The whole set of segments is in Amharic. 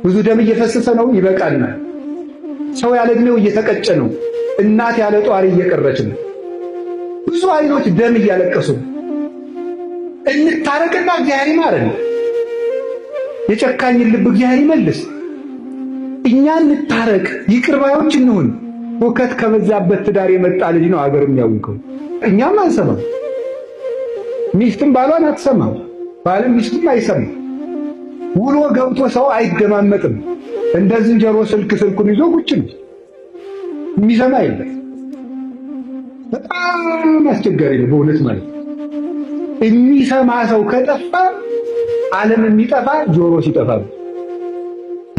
ብዙ ደም እየፈሰሰ ነው፣ ይበቃናል። ሰው ያለ ዕድሜው እየተቀጨ ነው። እናት ያለ ጧሪ እየቀረች ነው። ብዙ አይኖች ደም እያለቀሱ ነው። እንታረቅና እግዚአብሔር ይማረን። የጨካኝን ልብ እግዚአብሔር ይመልስ። እኛ እንታረቅ፣ ይቅር ባዮች እንሁን። ሁከት ከበዛበት ትዳር የመጣ ልጅ ነው አገር የሚያውቀው። እኛም አንሰማም፣ ሚስትም ባሏን አትሰማም፣ ባልም ሚስቱም አይሰማም። ውሎ ገብቶ ሰው አይደማመጥም። እንደ ዝንጀሮ ስልክ ስልኩን ይዞ ቁጭ ነው፣ የሚሰማ የለም። በጣም አስቸጋሪ ነው በእውነት ማለት ነው። የሚሰማ ሰው ከጠፋ ዓለም የሚጠፋ ጆሮ ሲጠፋ ነው።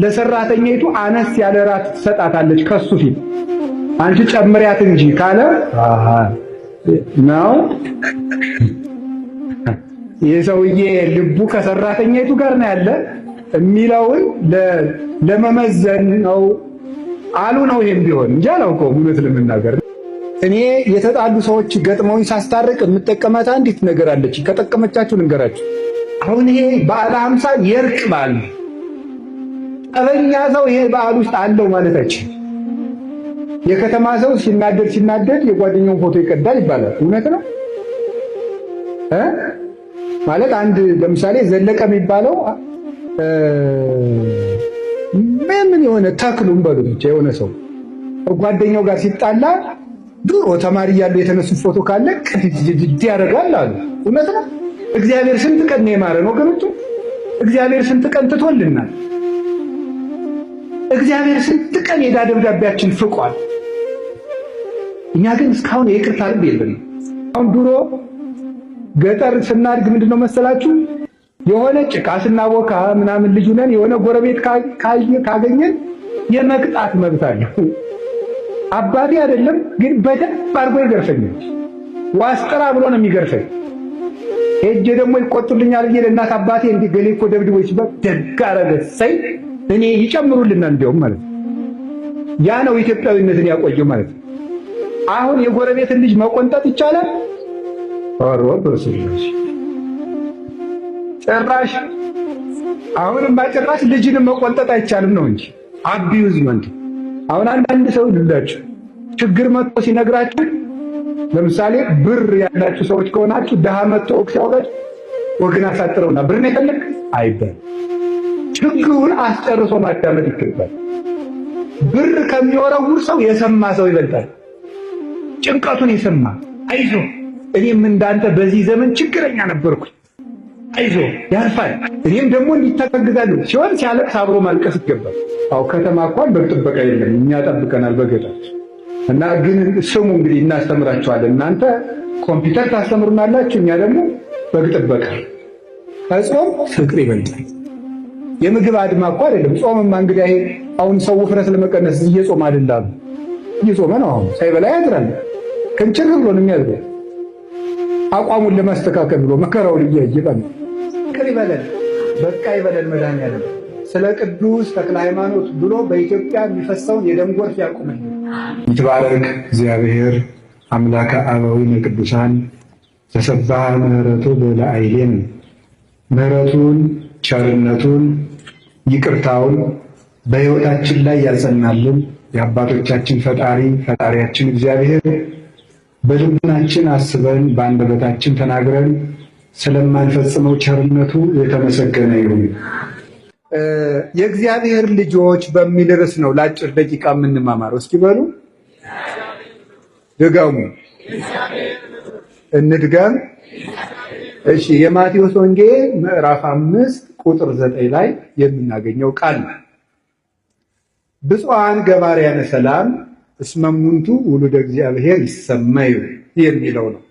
ለሰራተኛይቱ አነስ ያለ ራት ትሰጣታለች ከሱ ፊት አንቺ ጨምሪያት እንጂ ካለ ነው ይህ ሰውዬ ልቡ ከሰራተኛይቱ ጋር ነው ያለ የሚለውን ለመመዘን ነው አሉ ነው። ይሄም ቢሆን እንጂ አላውቀውም እውነት ለመናገር እኔ የተጣሉ ሰዎች ገጥመውኝ ሳስታርቅ የምጠቀማት አንዲት ነገር አለች። ከጠቀመቻችሁ ልንገራችሁ። አሁን ይሄ በዓለ ሀምሳ የእርቅ በዓል ነው። ጠበኛ ሰው ይሄ በዓል ውስጥ አለው ማለታችን። የከተማ ሰው ሲናደድ ሲናደድ የጓደኛውን ፎቶ ይቀዳል ይባላል። እውነት ነው እ ማለት አንድ ለምሳሌ ዘለቀ የሚባለው ምን የሆነ ተክሉም በሉት ብቻ የሆነ ሰው ጓደኛው ጋር ሲጣላ ድሮ ተማሪ እያሉ የተነሱት ፎቶ ካለ ቅድድ ያደርጋል አሉ። እውነት ነው። እግዚአብሔር ስንት ቀን ነው የማረን ወገኖቹ? እግዚአብሔር ስንት ቀን ትቶልናል። እግዚአብሔር ስንት ቀን የዕዳ ደብዳቤያችን ፍቋል። እኛ ግን እስካሁን የይቅርታ ልብ የለንም። አሁን ድሮ ገጠር ስናድግ ምንድነው መሰላችሁ የሆነ ጭቃ ስናቦካ ምናምን ልጅ ነን የሆነ ጎረቤት ካገኘን የመቅጣት መብት አለው። አባቴ አይደለም ግን በደንብ አድርጎ ይገርፈኛል። ዋስጥራ ብሎ ነው የሚገርፈኝ። ሄጄ ደግሞ ይቆጡልኛል ብዬ ለእናት አባቴ እንዲህ ገሌ እኮ ደብድቦ ሲባል ደግ አደረገ ሰይ እኔ ይጨምሩልናል እንዲያውም ማለት ነው። ያ ነው ኢትዮጵያዊነትን ያቆየው ማለት ነው። አሁን የጎረቤትን ልጅ መቆንጠጥ ይቻላል? ኧረ በስላሴ ጭራሽ አሁንማ ጭራሽ ልጅንም መቆንጠጥ አይቻልም ነው እንጂ abusement። አሁን አንዳንድ ሰው ልላችሁ ችግር መጥቶ ሲነግራችሁ ለምሳሌ ብር ያላችሁ ሰዎች ከሆናችሁ ድሃ መጥቶ ወግ ሲያወጋችሁ ወግን አሳጥረውና ብር ነው የፈለግ አይባልም። ችግሩን አስጨርሶ ማዳመጥ ይገባል። ብር ከሚወረውር ሰው የሰማ ሰው ይበልጣል። ጭንቀቱን የሰማ አይዞ እኔም እንዳንተ በዚህ ዘመን ችግረኛ ነበርኩኝ፣ አይዞ ያልፋል፣ እኔም ደግሞ እንዲተጋግዛለሁ ሲሆን ሲያለቅስ አብሮ ማልቀስ ይገባል። አዎ ከተማ እንኳን በግ ጥበቃ የለም፣ እኛ ጠብቀናል በገጠር እና ግን ስሙ እንግዲህ እናስተምራችኋለን። እናንተ ኮምፒውተር ታስተምሩናላችሁ፣ እኛ ደግሞ በግ ጥበቃ። ከጾም ፍቅር ይበልጣል። የምግብ አድማ እኮ አይደለም ጾምማ። እንግዲህ ይሄ አሁን ሰው ውፍረት ለመቀነስ እየጾም አይደለም፣ እየጾመ ነው። አሁን ሳይበላ ያድራል። ክንችር ብሎ ነው የሚያድረው። አቋሙን ለማስተካከል ብሎ መከራውን እያየ ማለት ፍቅር ይበለን፣ በቃ ይበለን። መድኃኒዓለም ስለ ቅዱስ ተክለ ሃይማኖት ብሎ በኢትዮጵያ የሚፈሰውን የደም ጎርፍ ያቁምልን። ይትባረክ እግዚአብሔር አምላከ አበዊነ ቅዱሳን ዘሰባህ ምሕረቱ በላዕሌነ ምሕረቱን ቸርነቱን ይቅርታውን በሕይወታችን ላይ ያጸናልን የአባቶቻችን ፈጣሪ ፈጣሪያችን እግዚአብሔር በልቡናችን አስበን በአንደበታችን ተናግረን ስለማንፈጽመው ቸርነቱ የተመሰገነ ይሁን። የእግዚአብሔር ልጆች በሚል ርዕስ ነው ለአጭር ደቂቃ የምንማማረው። እስኪ በሉ ድገሙ፣ እንድገም። እሺ፣ የማቴዎስ ወንጌል ምዕራፍ 5 ቁጥር 9 ላይ የምናገኘው ቃል ነው። ብፁዓን ገባርያነ ሰላም እስመ እሙንቱ ውሉደ እግዚአብሔር ይሰመዩ የሚለው ነው።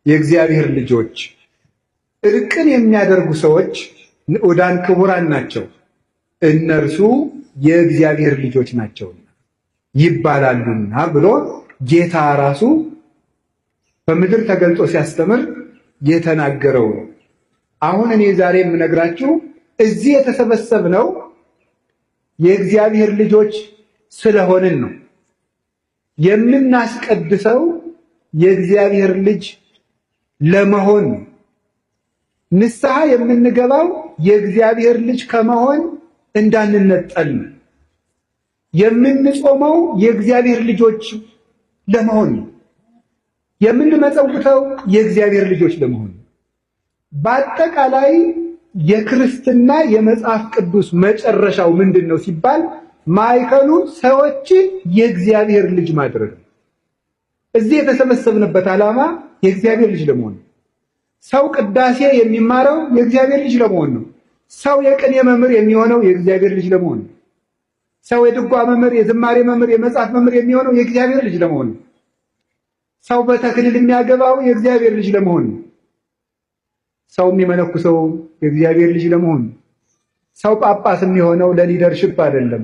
የእግዚአብሔር ልጆች እርቅን የሚያደርጉ ሰዎች ንዑዳን ክቡራን ናቸው፣ እነርሱ የእግዚአብሔር ልጆች ናቸውና ይባላሉና ብሎ ጌታ ራሱ በምድር ተገልጦ ሲያስተምር የተናገረው ነው። አሁን እኔ ዛሬ የምነግራችሁ እዚህ የተሰበሰብነው የእግዚአብሔር ልጆች ስለሆንን ነው። የምናስቀድሰው የእግዚአብሔር ልጅ ለመሆን ነው። ንስሐ የምንገባው የእግዚአብሔር ልጅ ከመሆን እንዳንነጠል ነው። የምንጾመው የእግዚአብሔር ልጆች ለመሆን ነው። የምንመጸውተው የእግዚአብሔር ልጆች ለመሆን ነው። በአጠቃላይ የክርስትና የመጽሐፍ ቅዱስ መጨረሻው ምንድን ነው ሲባል ማዕከሉ ሰዎችን የእግዚአብሔር ልጅ ማድረግ ነው። እዚህ የተሰበሰብንበት ዓላማ የእግዚአብሔር ልጅ ለመሆን ነው። ሰው ቅዳሴ የሚማረው የእግዚአብሔር ልጅ ለመሆን ነው። ሰው የቅኔ መምህር የሚሆነው የእግዚአብሔር ልጅ ለመሆን ነው። ሰው የድጓ መምህር፣ የዝማሬ መምህር፣ የመጽሐፍ መምህር የሚሆነው የእግዚአብሔር ልጅ ለመሆን ነው። ሰው በተክሊል የሚያገባው የእግዚአብሔር ልጅ ለመሆን ነው። ሰው የሚመነኩሰው የእግዚአብሔር ልጅ ለመሆን ነው። ሰው ጳጳስ የሚሆነው ለ leadership አይደለም፣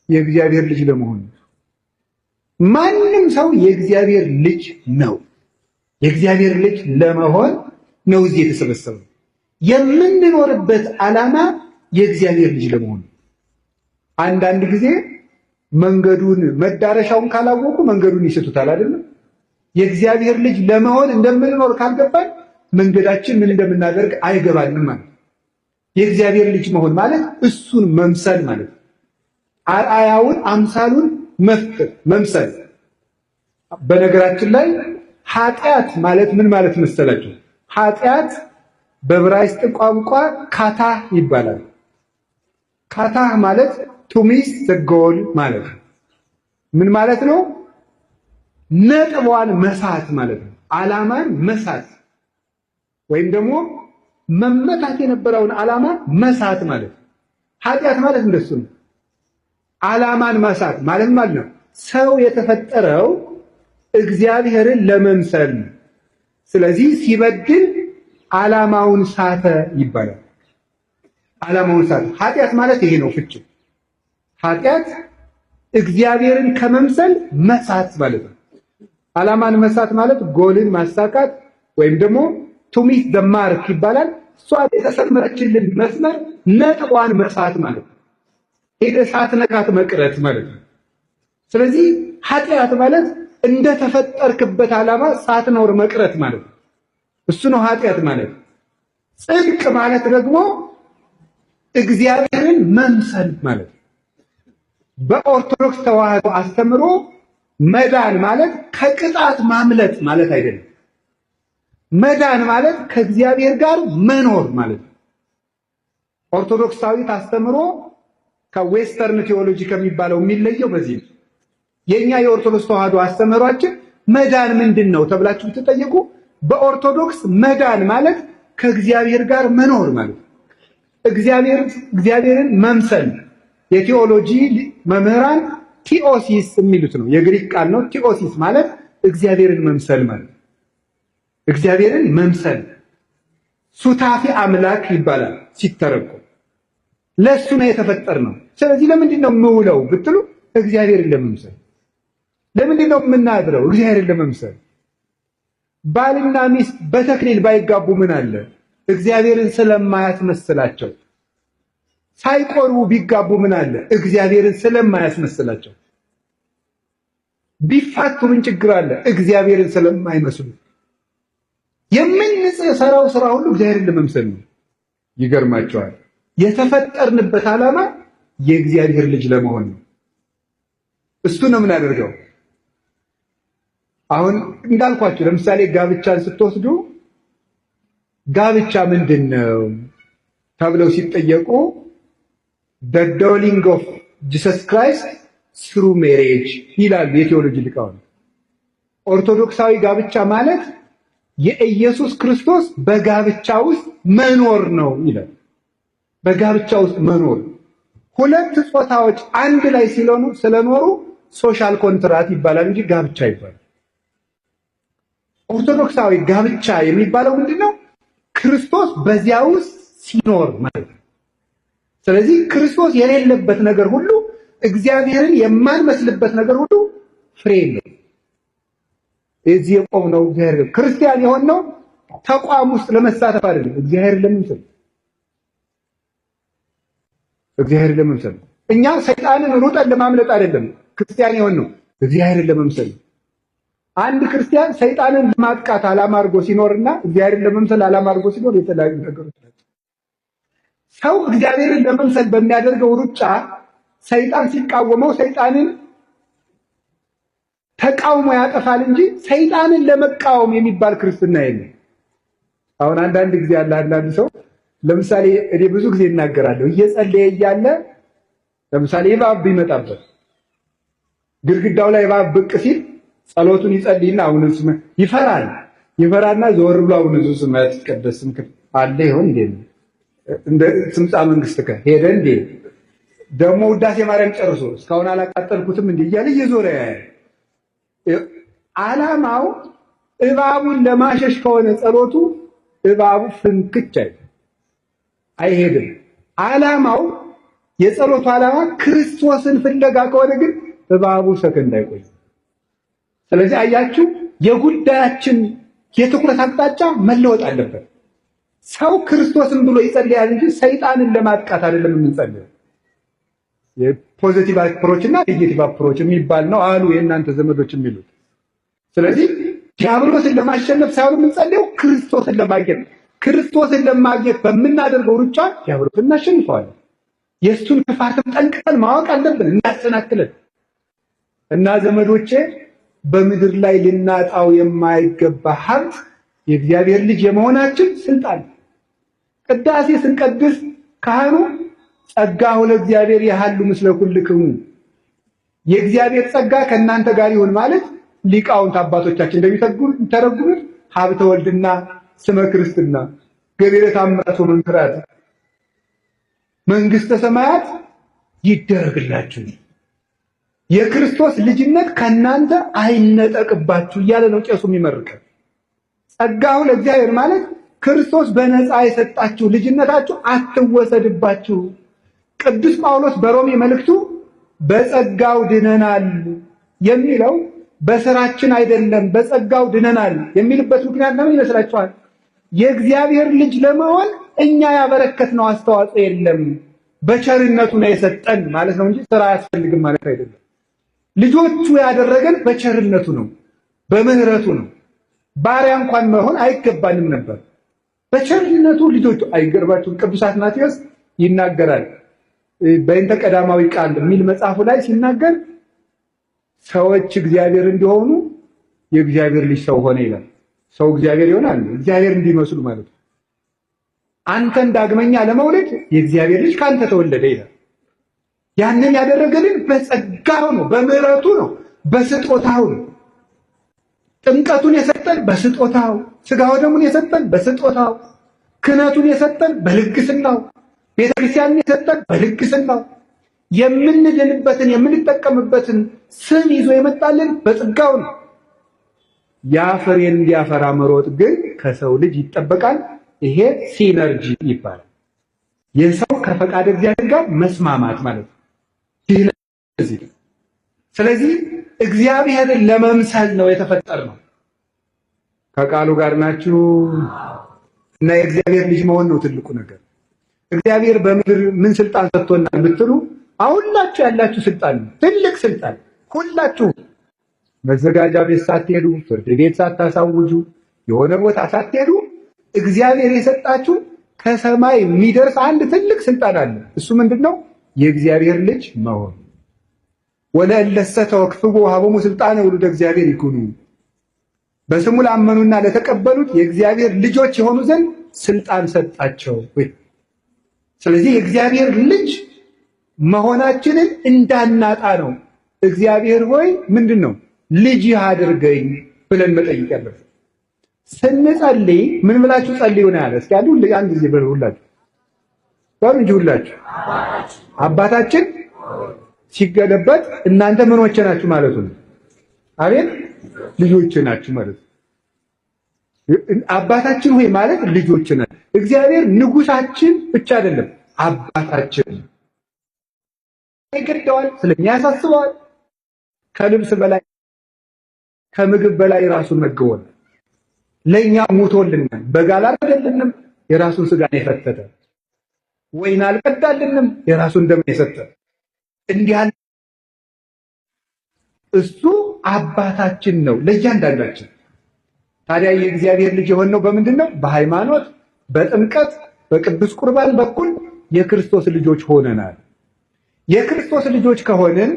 የእግዚአብሔር ልጅ ለመሆን ነው። ማንም ሰው የእግዚአብሔር ልጅ ነው። የእግዚአብሔር ልጅ ለመሆን ነው እዚህ የተሰበሰበው። የምንኖርበት ዓላማ የእግዚአብሔር ልጅ ለመሆን ነው። አንዳንድ ጊዜ መንገዱን መዳረሻውን ካላወቁ መንገዱን ይስቱታል፣ አይደለም? የእግዚአብሔር ልጅ ለመሆን እንደምንኖር ካልገባን መንገዳችን ምን እንደምናደርግ አይገባንም ማለት። የእግዚአብሔር ልጅ መሆን ማለት እሱን መምሰል ማለት ነው። አርአያውን አምሳሉን መፍጠር መምሰል። በነገራችን ላይ ኃጢአት ማለት ምን ማለት መሰላችሁ? ኃጢአት በዕብራይስጥ ቋንቋ ካታህ ይባላል። ካታህ ማለት to miss the goal ማለት ነው። ምን ማለት ነው? ነጥቧን መሳት ማለት ነው። ዓላማን መሳት ወይም ደግሞ መመታት የነበረውን ዓላማ መሳት ማለት ነው። ኃጢአት ማለት እንደሱ ነው። ዓላማን መሳት ማለት ማለት ነው። ሰው የተፈጠረው እግዚአብሔርን ለመምሰል ነው። ስለዚህ ሲበድል ዓላማውን ሳተ ይባላል። ዓላማውን ሳተ። ኃጢአት ማለት ይሄ ነው ፍቺው። ኃጢአት እግዚአብሔርን ከመምሰል መሳት ማለት ነው። ዓላማን መሳት ማለት ጎልን ማሳካት ወይም ደግሞ to miss the mark ይባላል። እሷ የተሰመረችልን መስመር ነጥቧን መሳት ማለት ነው። ሄደህ ሳትነካት መቅረት ማለት ነው። ስለዚህ ኃጢአት ማለት እንደተፈጠርክበት ዓላማ ሳትኖር መቅረት ማለት ነው። እሱ ነው ኃጢአት ማለት። ጽድቅ ማለት ደግሞ እግዚአብሔርን መምሰል ማለት ነው። በኦርቶዶክስ ተዋህዶ አስተምሮ መዳን ማለት ከቅጣት ማምለጥ ማለት አይደለም። መዳን ማለት ከእግዚአብሔር ጋር መኖር ማለት ነው። ኦርቶዶክሳዊት አስተምሮ ከ Western theology ከሚባለው የሚለየው በዚህ ነው። የኛ የኦርቶዶክስ ተዋህዶ አስተምህሯችን መዳን ምንድን ነው ተብላችሁ ብትጠየቁ በኦርቶዶክስ መዳን ማለት ከእግዚአብሔር ጋር መኖር ማለት ነው። እግዚአብሔርን መምሰል የቴዎሎጂ መምህራን ቲኦሲስ የሚሉት ነው። የግሪክ ቃል ነው። ቲኦሲስ ማለት እግዚአብሔርን መምሰል ማለት ነው። እግዚአብሔርን መምሰል ሱታፊ አምላክ ይባላል ሲተረጎም። ለሱ ነው የተፈጠርነው። ስለዚህ ለምንድን ነው የምውለው ብትሉ እግዚአብሔርን ለመምሰል። ለምንድን ነው የምናድረው? እግዚአብሔርን ለመምሰል። ባልና ሚስት በተክሊል ባይጋቡ ምን አለ? እግዚአብሔርን ስለማያስመስላቸው። ሳይቆርቡ ቢጋቡ ምን አለ? እግዚአብሔርን ስለማያስመስላቸው። ቢፋቱ ምን ችግር አለ? እግዚአብሔርን ስለማይመስሉ። የምንሰራው ስራ ሁሉ እግዚአብሔርን ለመምሰል ነው። ይገርማቸዋል። የተፈጠርንበት ዓላማ የእግዚአብሔር ልጅ ለመሆን ነው። እሱ ነው የምናደርገው። አሁን እንዳልኳችሁ ለምሳሌ ጋብቻን ስትወስዱ ጋብቻ ምንድን ነው ተብለው ሲጠየቁ the dwelling of Jesus Christ through marriage ይላሉ የቴዎሎጂ ሊቃውንት። ኦርቶዶክሳዊ ጋብቻ ማለት የኢየሱስ ክርስቶስ በጋብቻ ውስጥ መኖር ነው ይላል። በጋብቻ ውስጥ መኖር፣ ሁለት ጾታዎች አንድ ላይ ሲሆኑ ስለኖሩ social contract ይባላል እንጂ ጋብቻ አይባልም። ኦርቶዶክሳዊ ጋብቻ የሚባለው ምንድነው? ክርስቶስ በዚያ ውስጥ ሲኖር ማለት ነው። ስለዚህ ክርስቶስ የሌለበት ነገር ሁሉ፣ እግዚአብሔርን የማንመስልበት ነገር ሁሉ ፍሬ የለውም። እዚህ የቆምነው እግዚአብሔር ክርስቲያን የሆነው ተቋም ውስጥ ለመሳተፍ አይደለም፣ እግዚአብሔርን ለመምሰል፣ እግዚአብሔርን ለመምሰል። እኛ ሰይጣንን ሩጠን ለማምለጥ አይደለም ክርስቲያን የሆነው፣ እግዚአብሔርን ለመምሰል። አንድ ክርስቲያን ሰይጣንን ለማጥቃት ዓላማ አድርጎ ሲኖርና እግዚአብሔርን ለመምሰል ዓላማ አድርጎ ሲኖር የተለያዩ ነገሮች ናቸው። ሰው እግዚአብሔርን ለመምሰል በሚያደርገው ሩጫ ሰይጣን ሲቃወመው ሰይጣንን ተቃውሞ ያጠፋል እንጂ ሰይጣንን ለመቃወም የሚባል ክርስትና የለም። አሁን አንዳንድ ጊዜ አለ አንዳንድ ሰው ለምሳሌ እኔ ብዙ ጊዜ እናገራለሁ፣ እየጸለየ እያለ ለምሳሌ እባብ ቢመጣበት ግድግዳው ላይ እባብ ብቅ ሲል ጸሎቱን ይጸልይና አሁን ስመ ይፈራል። ይፈራና ዘወር ብሎ አሁን ስመ ትቀደስ ስምክ አለ ይሆን እንዴ እንደ ስምጻ መንግስትከ ሄደ እንዴ ደግሞ ውዳሴ ማርያም ጨርሶ እስካሁን አላቃጠልኩትም እንዴ እያለ እየዞረ ያያል። ዓላማው እባቡን ለማሸሽ ከሆነ ጸሎቱ እባቡ ፍንክች አይሄድም። ዓላማው የጸሎቱ ዓላማ ክርስቶስን ፍለጋ ከሆነ ግን እባቡ ሰከንድ አይቆይም። ስለዚህ አያችሁ የጉዳያችን የትኩረት አቅጣጫ መለወጥ አለበት። ሰው ክርስቶስን ብሎ ይጸልያል እንጂ ሰይጣንን ለማጥቃት አይደለም የምንጸልየው። የ positive approach እና negative approach የሚባል ነው አሉ የእናንተ ዘመዶች የሚሉት። ስለዚህ ዲያብሎስን ለማሸነፍ ሳይሆን የምንጸልየው ክርስቶስን ለማግኘት፣ ክርስቶስን ለማግኘት በምናደርገው ሩጫ ዲያብሎስን እናሸንፈዋለን። የእሱን ክፋትም ጠንቅቀን ማወቅ አለብን እንዳያሰናክለን። እና ዘመዶቼ በምድር ላይ ልናጣው የማይገባ ሀብት የእግዚአብሔር ልጅ የመሆናችን ስልጣን። ቅዳሴ ስንቀድስ ካህኑ ጸጋሁ ለእግዚአብሔር የሃሉ ምስለ ኩልክሙ፣ የእግዚአብሔር ጸጋ ከእናንተ ጋር ይሁን ማለት ሊቃውንት አባቶቻችን እንደሚተረጉሙት ሀብተ ወልድና ስመ ክርስትና ገቢረ ተአምራት ወመንክራት መንግስተ ሰማያት ይደረግላችሁ፣ የክርስቶስ ልጅነት ከእናንተ አይነጠቅባችሁ እያለ ነው ቄሱ የሚመርቀው። ጸጋሁ ለእግዚአብሔር ማለት ክርስቶስ በነፃ የሰጣችሁ ልጅነታችሁ አትወሰድባችሁ። ቅዱስ ጳውሎስ በሮሜ መልእክቱ በጸጋው ድነናል የሚለው በስራችን አይደለም፣ በጸጋው ድነናል የሚልበት ምክንያት ለምን ይመስላችኋል? የእግዚአብሔር ልጅ ለመሆን እኛ ያበረከትነው አስተዋጽኦ የለም፣ በቸርነቱ ነው የሰጠን ማለት ነው እንጂ ስራ አያስፈልግም ማለት አይደለም። ልጆቹ ያደረገን በቸርነቱ ነው፣ በምህረቱ ነው። ባሪያ እንኳን መሆን አይገባንም ነበር። በቸርነቱ ልጆቹ አይገርባችሁም? ቅዱስ አትናቴዎስ ይናገራል በእንተ ቀዳማዊ ቃል የሚል መጽሐፉ ላይ ሲናገር ሰዎች እግዚአብሔር እንዲሆኑ የእግዚአብሔር ልጅ ሰው ሆነ ይላል። ሰው እግዚአብሔር ይሆናል፣ እግዚአብሔር እንዲመስሉ ማለት ነው። አንተን ዳግመኛ ለመውለድ የእግዚአብሔር ልጅ ካንተ ተወለደ ይላል። ያንን ያደረገልን በጸጋው ነው፣ በምህረቱ ነው፣ በስጦታው ነው። ጥምቀቱን የሰጠን በስጦታው፣ ስጋው ደሙን የሰጠን በስጦታው፣ ክህነቱን የሰጠን በልግስናው፣ ቤተክርስቲያንን የሰጠን በልግስናው፣ የምንድንበትን የምንጠቀምበትን ስም ይዞ የመጣልን በጸጋው ነው። ያ ፍሬ እንዲያፈራ መሮጥ ግን ከሰው ልጅ ይጠበቃል። ይሄ ሲነርጂ ይባላል። የሰው ከፈቃደ እግዚአብሔር ጋር መስማማት ማለት ነው። ስለዚህ እግዚአብሔርን ለመምሰል ነው የተፈጠርነው። ከቃሉ ጋር ናችሁ እና የእግዚአብሔር ልጅ መሆን ነው ትልቁ ነገር። እግዚአብሔር በምድር ምን ስልጣን ሰጥቶናል ብትሉ አሁላችሁ ያላችሁ ስልጣን ነው፣ ትልቅ ስልጣን። ሁላችሁ መዘጋጃ ቤት ሳትሄዱ፣ ፍርድ ቤት ሳታሳውጁ፣ የሆነ ቦታ ሳትሄዱ እግዚአብሔር የሰጣችሁ ከሰማይ የሚደርስ አንድ ትልቅ ስልጣን አለ። እሱ ምንድነው? የእግዚአብሔር ልጅ መሆን። ወለእለሰ ተወክፍዎ ሀቦሙ ስልጣነ ውሉደ እግዚአብሔር ይኩኑ፣ በስሙ ላመኑና ለተቀበሉት የእግዚአብሔር ልጆች የሆኑ ዘንድ ስልጣን ሰጣቸው። ስለዚህ የእግዚአብሔር ልጅ መሆናችንን እንዳናጣ ነው። እግዚአብሔር ሆይ ምንድነው ልጅ አድርገኝ ብለን መጠየቅ ያለብን። ስንጸልይ ምን ብላችሁ ጸልዩ ነው ያለ? እስኪ አንድ ጊዜ በሉ ሁላችሁ፣ በሉ እንጂ ሁላችሁ። አባታችን ሲገለበጥ እናንተ ምኖቼ ናችሁ ማለቱ ነው። አቤት ልጆቼ ናችሁ ማለት ነው። አባታችን ሆይ ማለት ልጆቼ ናችሁ። እግዚአብሔር ንጉሳችን ብቻ አይደለም፣ አባታችን ይገደዋል፣ ስለኛ ያሳስበዋል። ከልብስ በላይ ከምግብ በላይ ራሱን መግቦናል። ለኛ ሞቶልናል። በግ አላረደልንም፣ የራሱን ስጋ ነው የፈተተ። ወይን አልቀዳልንም፣ የራሱን ደም የሰጠ። እንዲህ እሱ አባታችን ነው ለእያንዳንዳችን። ታዲያ የእግዚአብሔር ልጅ የሆነው በምንድን ነው? በሃይማኖት፣ በጥምቀት፣ በቅዱስ ቁርባን በኩል የክርስቶስ ልጆች ሆነናል። የክርስቶስ ልጆች ከሆንን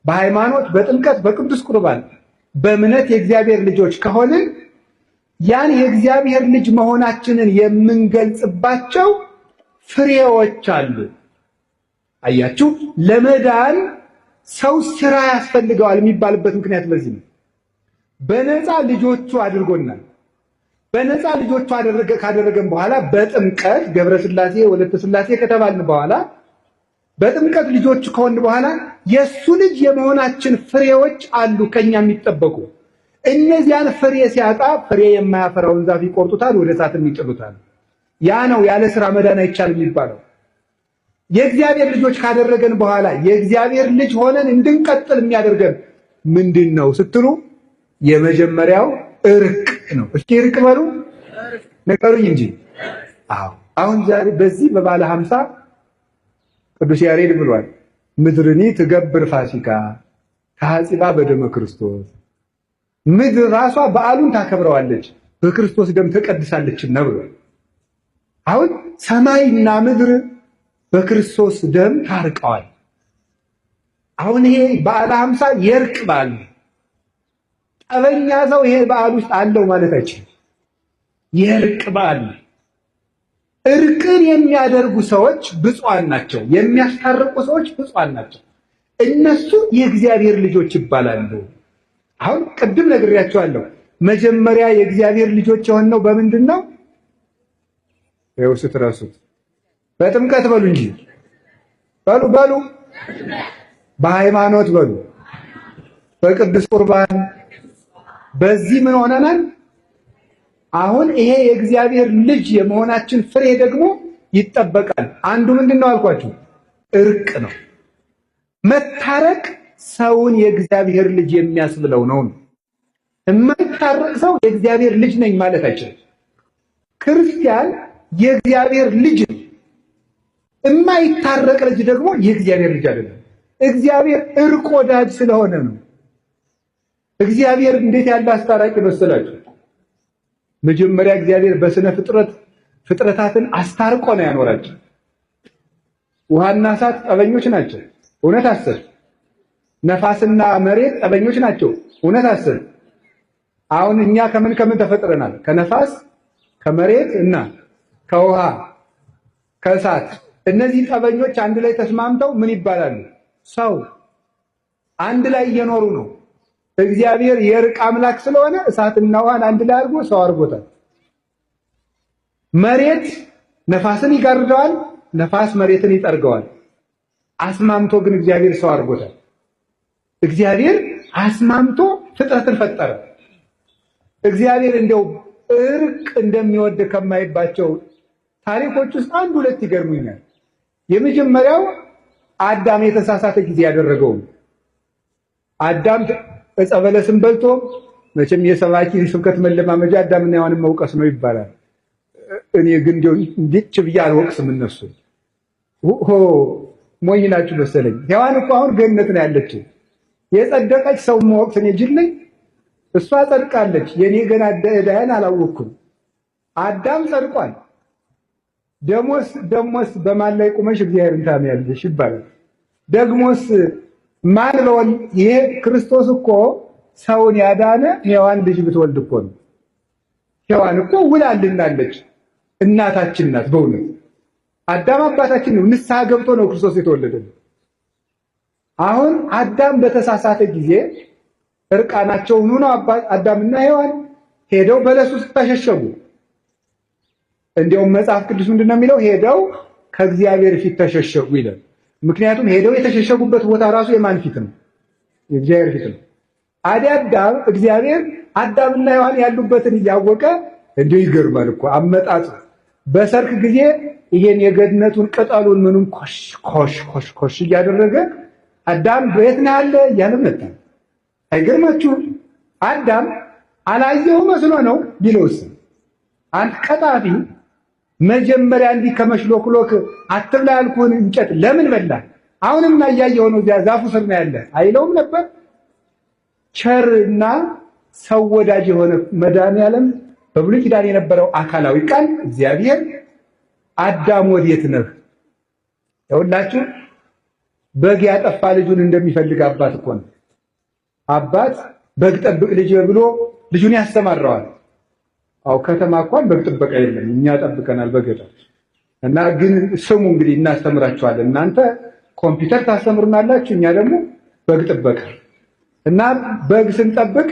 በሃይማኖት፣ በጥምቀት፣ በቅዱስ ቁርባን፣ በእምነት የእግዚአብሔር ልጆች ከሆንን ያን የእግዚአብሔር ልጅ መሆናችንን የምንገልጽባቸው ፍሬዎች አሉ። አያችሁ፣ ለመዳን ሰው ስራ ያስፈልገዋል የሚባልበት ምክንያት በዚህ ነው። በነፃ ልጆቹ አድርጎናል። በነፃ ልጆቹ ካደረገን በኋላ በጥምቀት ገብረ ሥላሴ ወለተ ሥላሴ ከተባልን በኋላ፣ በጥምቀት ልጆቹ ከሆንን በኋላ የእሱ ልጅ የመሆናችን ፍሬዎች አሉ ከኛ የሚጠበቁ። እነዚያን ፍሬ ሲያጣ ፍሬ የማያፈራውን ዛፍ ይቆርጡታል፣ ወደ እሳትም ይጥሉታል። ያ ነው ያለ ስራ መዳን አይቻልም የሚባለው። የእግዚአብሔር ልጆች ካደረገን በኋላ የእግዚአብሔር ልጅ ሆነን እንድንቀጥል የሚያደርገን ምንድን ነው ስትሉ የመጀመሪያው እርቅ ነው። እስኪ እርቅ በሉ፣ ንገሩኝ እንጂ። አዎ፣ አሁን ዛሬ በዚህ በባለ 50 ቅዱስ ያሬድ ብሏል። ምድርኒ ትገብር ፋሲካ ተሐጺባ በደመ ክርስቶስ። ምድር ራሷ በዓሉን ታከብረዋለች፣ በክርስቶስ ደም ተቀድሳለችና ብሏል። አሁን ሰማይና ምድር በክርስቶስ ደም ታርቀዋል። አሁን ይሄ በዓለ 50 የእርቅ በዓል ነው። ጠበኛ ሰው ይሄ በዓል ውስጥ አለው ማለት አይችልም። የእርቅ በዓል ነው። እርቅን የሚያደርጉ ሰዎች ብፁዓን ናቸው። የሚያስታርቁ ሰዎች ብፁዓን ናቸው። እነሱ የእግዚአብሔር ልጆች ይባላሉ። አሁን ቅድም ነግሬያቸዋለሁ። መጀመሪያ የእግዚአብሔር ልጆች የሆነው በምንድን ነው? ይኸው ስትረሱት በጥምቀት በሉ እንጂ፣ በሉ በሉ፣ በሃይማኖት በሉ፣ በቅዱስ ቁርባን። በዚህ ምን ሆነናል? አሁን ይሄ የእግዚአብሔር ልጅ የመሆናችን ፍሬ ደግሞ ይጠበቃል። አንዱ ምንድን ነው አልኳችሁ? እርቅ ነው። መታረቅ ሰውን የእግዚአብሔር ልጅ የሚያስብለው ነው። የማይታረቅ ሰው የእግዚአብሔር ልጅ ነኝ ማለት አይችልም። ክርስቲያን የእግዚአብሔር ልጅ ነው። የማይታረቅ ልጅ ደግሞ የእግዚአብሔር ልጅ አይደለም። እግዚአብሔር እርቅ ወዳጅ ስለሆነ ነው። እግዚአብሔር እንዴት ያለ አስታራቂ መሰላችሁ? መጀመሪያ እግዚአብሔር በስነ ፍጥረት ፍጥረታትን አስታርቆ ነው ያኖራቸው። ውሃና እሳት ጠበኞች ናቸው፣ እውነት አስብ። ነፋስና መሬት ጠበኞች ናቸው፣ እውነት አስብ። አሁን እኛ ከምን ከምን ተፈጥረናል? ከነፋስ፣ ከመሬት እና ከውሃ፣ ከእሳት። እነዚህ ጠበኞች አንድ ላይ ተስማምተው ምን ይባላሉ? ሰው። አንድ ላይ እየኖሩ ነው። እግዚአብሔር የእርቅ አምላክ ስለሆነ እሳትና ውሃን አንድ ላይ አድርጎ ሰው አድርጎታል። መሬት ነፋስን ይጋርደዋል፣ ነፋስ መሬትን ይጠርገዋል። አስማምቶ ግን እግዚአብሔር ሰው አድርጎታል። እግዚአብሔር አስማምቶ ፍጥረትን ፈጠረ። እግዚአብሔር እንደው እርቅ እንደሚወድ ከማይባቸው ታሪኮች ውስጥ አንድ ሁለት ይገርሙኛል። የመጀመሪያው አዳም የተሳሳተ ጊዜ ያደረገው። አዳም ዕፀ በለስን በልቶ፣ መቼም የሰባኪ ስብከት መለማመጃ አዳምና ሔዋንን መውቀስ ነው ይባላል። እኔ ግን እንደው እንዲች ብዬ አልወቅስም። እነሱ ሆ ሞኝ ናችሁ መሰለኝ። ሔዋን እኮ አሁን ገነት ነው ያለችው። የጸደቀች ሰው መወቅስ እኔ ጅል ነኝ? እሷ ጸድቃለች፣ የኔ ገና ዕዳዬን አላወቅኩም። አዳም ጸድቋል። ደሞስ ደሞስ በማን ላይ ቁመሽ እግዚአብሔርን ታምያለሽ ይባላል። ደግሞስ ማን በወል ይሄ ክርስቶስ እኮ ሰውን ያዳነ ሔዋን ልጅ ብትወልድ እኮ ነው። ሔዋን እኮ ውላልናለች፣ እናታችን ናት። በእውነት አዳም አባታችን ነው። ንስሐ ገብቶ ነው ክርስቶስ የተወለደልን። አሁን አዳም በተሳሳተ ጊዜ እርቃናቸውን ሆነው አዳምና ሔዋን ሄደው በለስ ውስጥ ተሸሸጉ። እንዲያውም መጽሐፍ ቅዱስ ምንድን ነው የሚለው? ሄደው ከእግዚአብሔር ፊት ተሸሸጉ ይላል። ምክንያቱም ሄደው የተሸሸጉበት ቦታ ራሱ የማን ፊት ነው? የእግዚአብሔር ፊት ነው። አዲ አዳም እግዚአብሔር አዳምና ሔዋን ያሉበትን እያወቀ፣ እንዲሁ ይገርማል እኮ አመጣጡ። በሰርክ ጊዜ ይሄን የገነቱን ቅጠሉን ምኑን ኮሽ ኮሽ ኮሽ ኮሽ እያደረገ አዳም በየት ነው ያለ እያለ መጣ። አይገርማችሁም? አዳም አላየው መስሎ ነው ቢለውስ? አንድ ቀጣፊ መጀመሪያ እንዲህ ከመሽሎክሎክ አትብላ ያልኩህን እንጨት ለምን በላ? አሁንም እያየኸው ነው፣ እዚያ ዛፉ ስር ነው ያለ አይለውም ነበር? ቸርና ሰው ወዳጅ የሆነ መድኃኒዓለም፣ በብሉይ ኪዳን የነበረው አካላዊ ቃል እግዚአብሔር፣ አዳም ወዴት ነህ? ያውላችሁ በግ ያጠፋ ልጁን እንደሚፈልግ አባት እኮ ነው። አባት በግ ጠብቅ ልጅ ብሎ ልጁን ያስተማረዋል። አው ከተማ እንኳን በግ ጥበቃ የለም፣ እኛ ጠብቀናል በገጠር። እና ግን ስሙ እንግዲህ እናስተምራችኋለን። እናንተ ኮምፒውተር ታስተምሩናላችሁ፣ እኛ ደግሞ በግ ጥበቃ። እና በግ ስንጠብቅ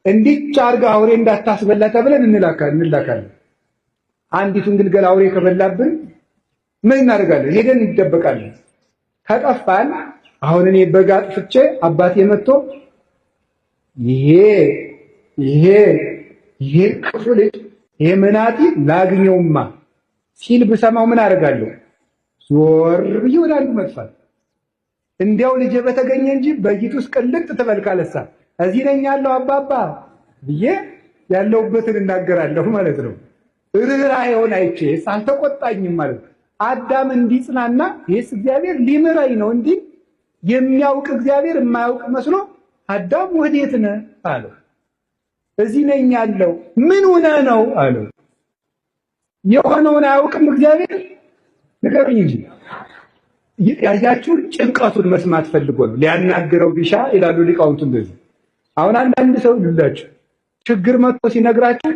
እንዲች አድርጋ አውሬ እንዳታስበላ ተብለን እንላካለን። አንዲቱን ግልገል አውሬ ከበላብን ምን እናደርጋለን? ሄደን እንደበቃለን። ከጠፋን አሁን እኔ በግ አጥፍቼ አባቴ መጥቶ ይሄ ይሄ ይሄ ክፉ ልጅ ይሄ መናጢ ላግኘውማ ሲል ብሰማው ምን አደርጋለሁ? ዞር ብዬ ወደ አንዱ መጥፋት። እንዲያው ልጄ በተገኘ እንጂ በጊቱ ውስጥ ቅልጥ ትበል ካለሳ እዚህ ነኝ ያለው አባባ ብዬ ያለሁበትን እናገራለሁ ማለት ነው። ርኅራኄውን አይቼ አልተቆጣኝም ማለት ነው። አዳም እንዲጽናና ይሄስ እግዚአብሔር ሊምረኝ ነው እንዲህ የሚያውቅ እግዚአብሔር የማያውቅ መስሎ አዳም ወዴት ነህ አለው። እዚህ ነኝ ያለው። ምን ሆነህ ነው አለው። የሆነውን አያውቅም እግዚአብሔር? ንገሩኝ እንጂ። ያያችሁ ጭንቀቱን መስማት ፈልጎ ነው ሊያናግረው ቢሻ ይላሉ ሊቃውንቱ እንደዚህ። አሁን አንዳንድ ሰው ይላችሁ ችግር መጥቶ ሲነግራችሁ፣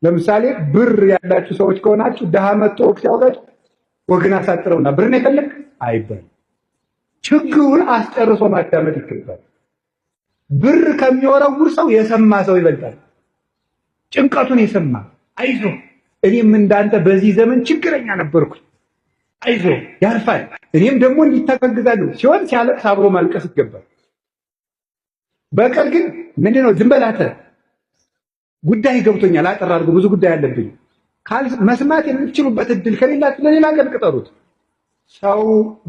ለምሳሌ ብር ያላችሁ ሰዎች ከሆናችሁ ድሃ መጥቶ ወቅት ሲያወጋችሁ ወግን አሳጥረውና ብር ነው የፈለክ አይባልም። ችግሩን አስጨርሶ ማዳመጥ ይገባል። ብር ከሚወረውር ሰው የሰማ ሰው ይበልጣል። ጭንቀቱን የሰማ አይዞ እኔም እንዳንተ በዚህ ዘመን ችግረኛ ነበርኩኝ፣ አይዞ ያልፋል፣ እኔም ደግሞ እንዲተጋግዛለሁ ሲሆን ሲያለቅስ አብሮ ማልቀስ ይገባል። በቀል ግን ምንድነው? ዝም በል አንተ ጉዳይ ገብቶኛል፣ አጠር አድርጎ ብዙ ጉዳይ አለብኝ። መስማት የምትችሉበት እድል ከሌላችሁ ለሌላ ቀን ቅጠሩት። ሰው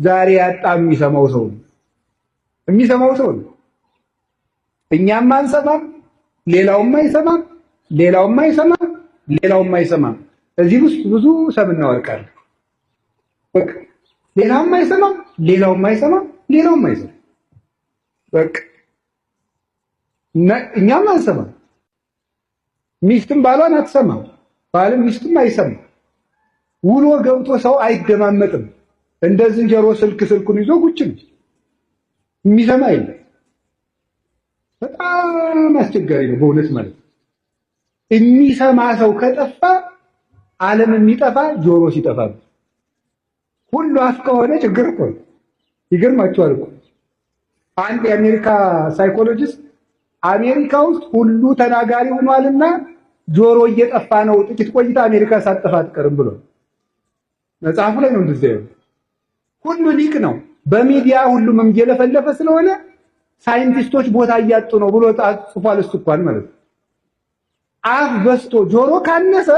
ዛሬ ያጣ የሚሰማው ሰው ነው፣ የሚሰማው ሰው ነው። እኛም አንሰማም፣ ሌላውም አይሰማም፣ ሌላውም አይሰማም፣ ሌላውም አይሰማም። እዚህ ውስጥ ብዙ ሰም እናወርቃለን። በቃ ሌላውም አይሰማም፣ ሌላውም አይሰማም፣ ሌላውም አይሰማም። በቃ እኛም አንሰማም። ሚስትም ባሏን አትሰማም፣ ባልም ሚስትም አይሰማም። ውሎ ገብቶ ሰው አይደማመጥም። እንደ ዝንጀሮ ስልክ ስልኩን ይዞ ጉጭ ነው፣ የሚሰማ የለም። በጣም አስቸጋሪ ነው በእውነት ማለት ነው። የሚሰማ ሰው ከጠፋ ዓለም የሚጠፋ ጆሮ ሲጠፋ ነው። ሁሉ አፍ ከሆነ ችግር እኮ ነው። ይገርማችኋል እኮ አንድ የአሜሪካ ሳይኮሎጂስት አሜሪካ ውስጥ ሁሉ ተናጋሪ ሆኗልና ጆሮ እየጠፋ ነው፣ ጥቂት ቆይታ አሜሪካ ሳትጠፋ አትቀርም ብሎ መጽሐፉ ላይ ነው እንደዚያ ያለው። ሁሉ ሊቅ ነው፣ በሚዲያ ሁሉም እየለፈለፈ ስለሆነ ሳይንቲስቶች ቦታ እያጡ ነው ብሎ ጽፏል። እሱ እንኳን ማለት ነው። አፍ በዝቶ ጆሮ ካነሰ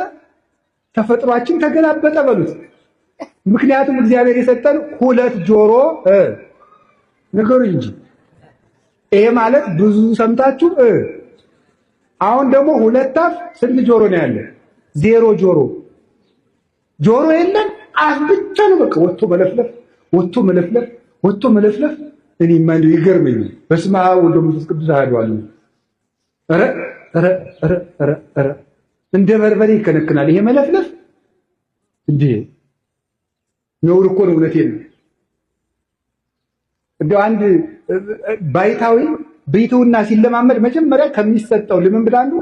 ተፈጥሯችን ተገላበጠ በሉት። ምክንያቱም እግዚአብሔር የሰጠን ሁለት ጆሮ ንገሩኝ እንጂ ይሄ ማለት ብዙ ሰምታችሁ አሁን ደግሞ ሁለት አፍ ስንት ጆሮ ነው ያለ? ዜሮ ጆሮ። ጆሮ የለም አፍ ብቻ ነው። በቃ ወጥቶ መለፍለፍ ወጥቶ መለፍለፍ ወጥቶ መለፍለፍ። እኔማ እንደው ይገርመኛል። በስመ አብ ወወልድ ወመንፈስ ቅዱስ አሐዱ አምላክ። ኧረ ኧረ ኧረ ኧረ ኧረ እንደ በርበሬ ይከነክናል ይሄ መለፍለፍ። እንዴ ነውር እኮ ነው። እውነቴን ነው። እንደው አንድ ባይታዊ ብይትውና ሲለማመድ መጀመሪያ ከሚሰጠው ልምምድ አንዱ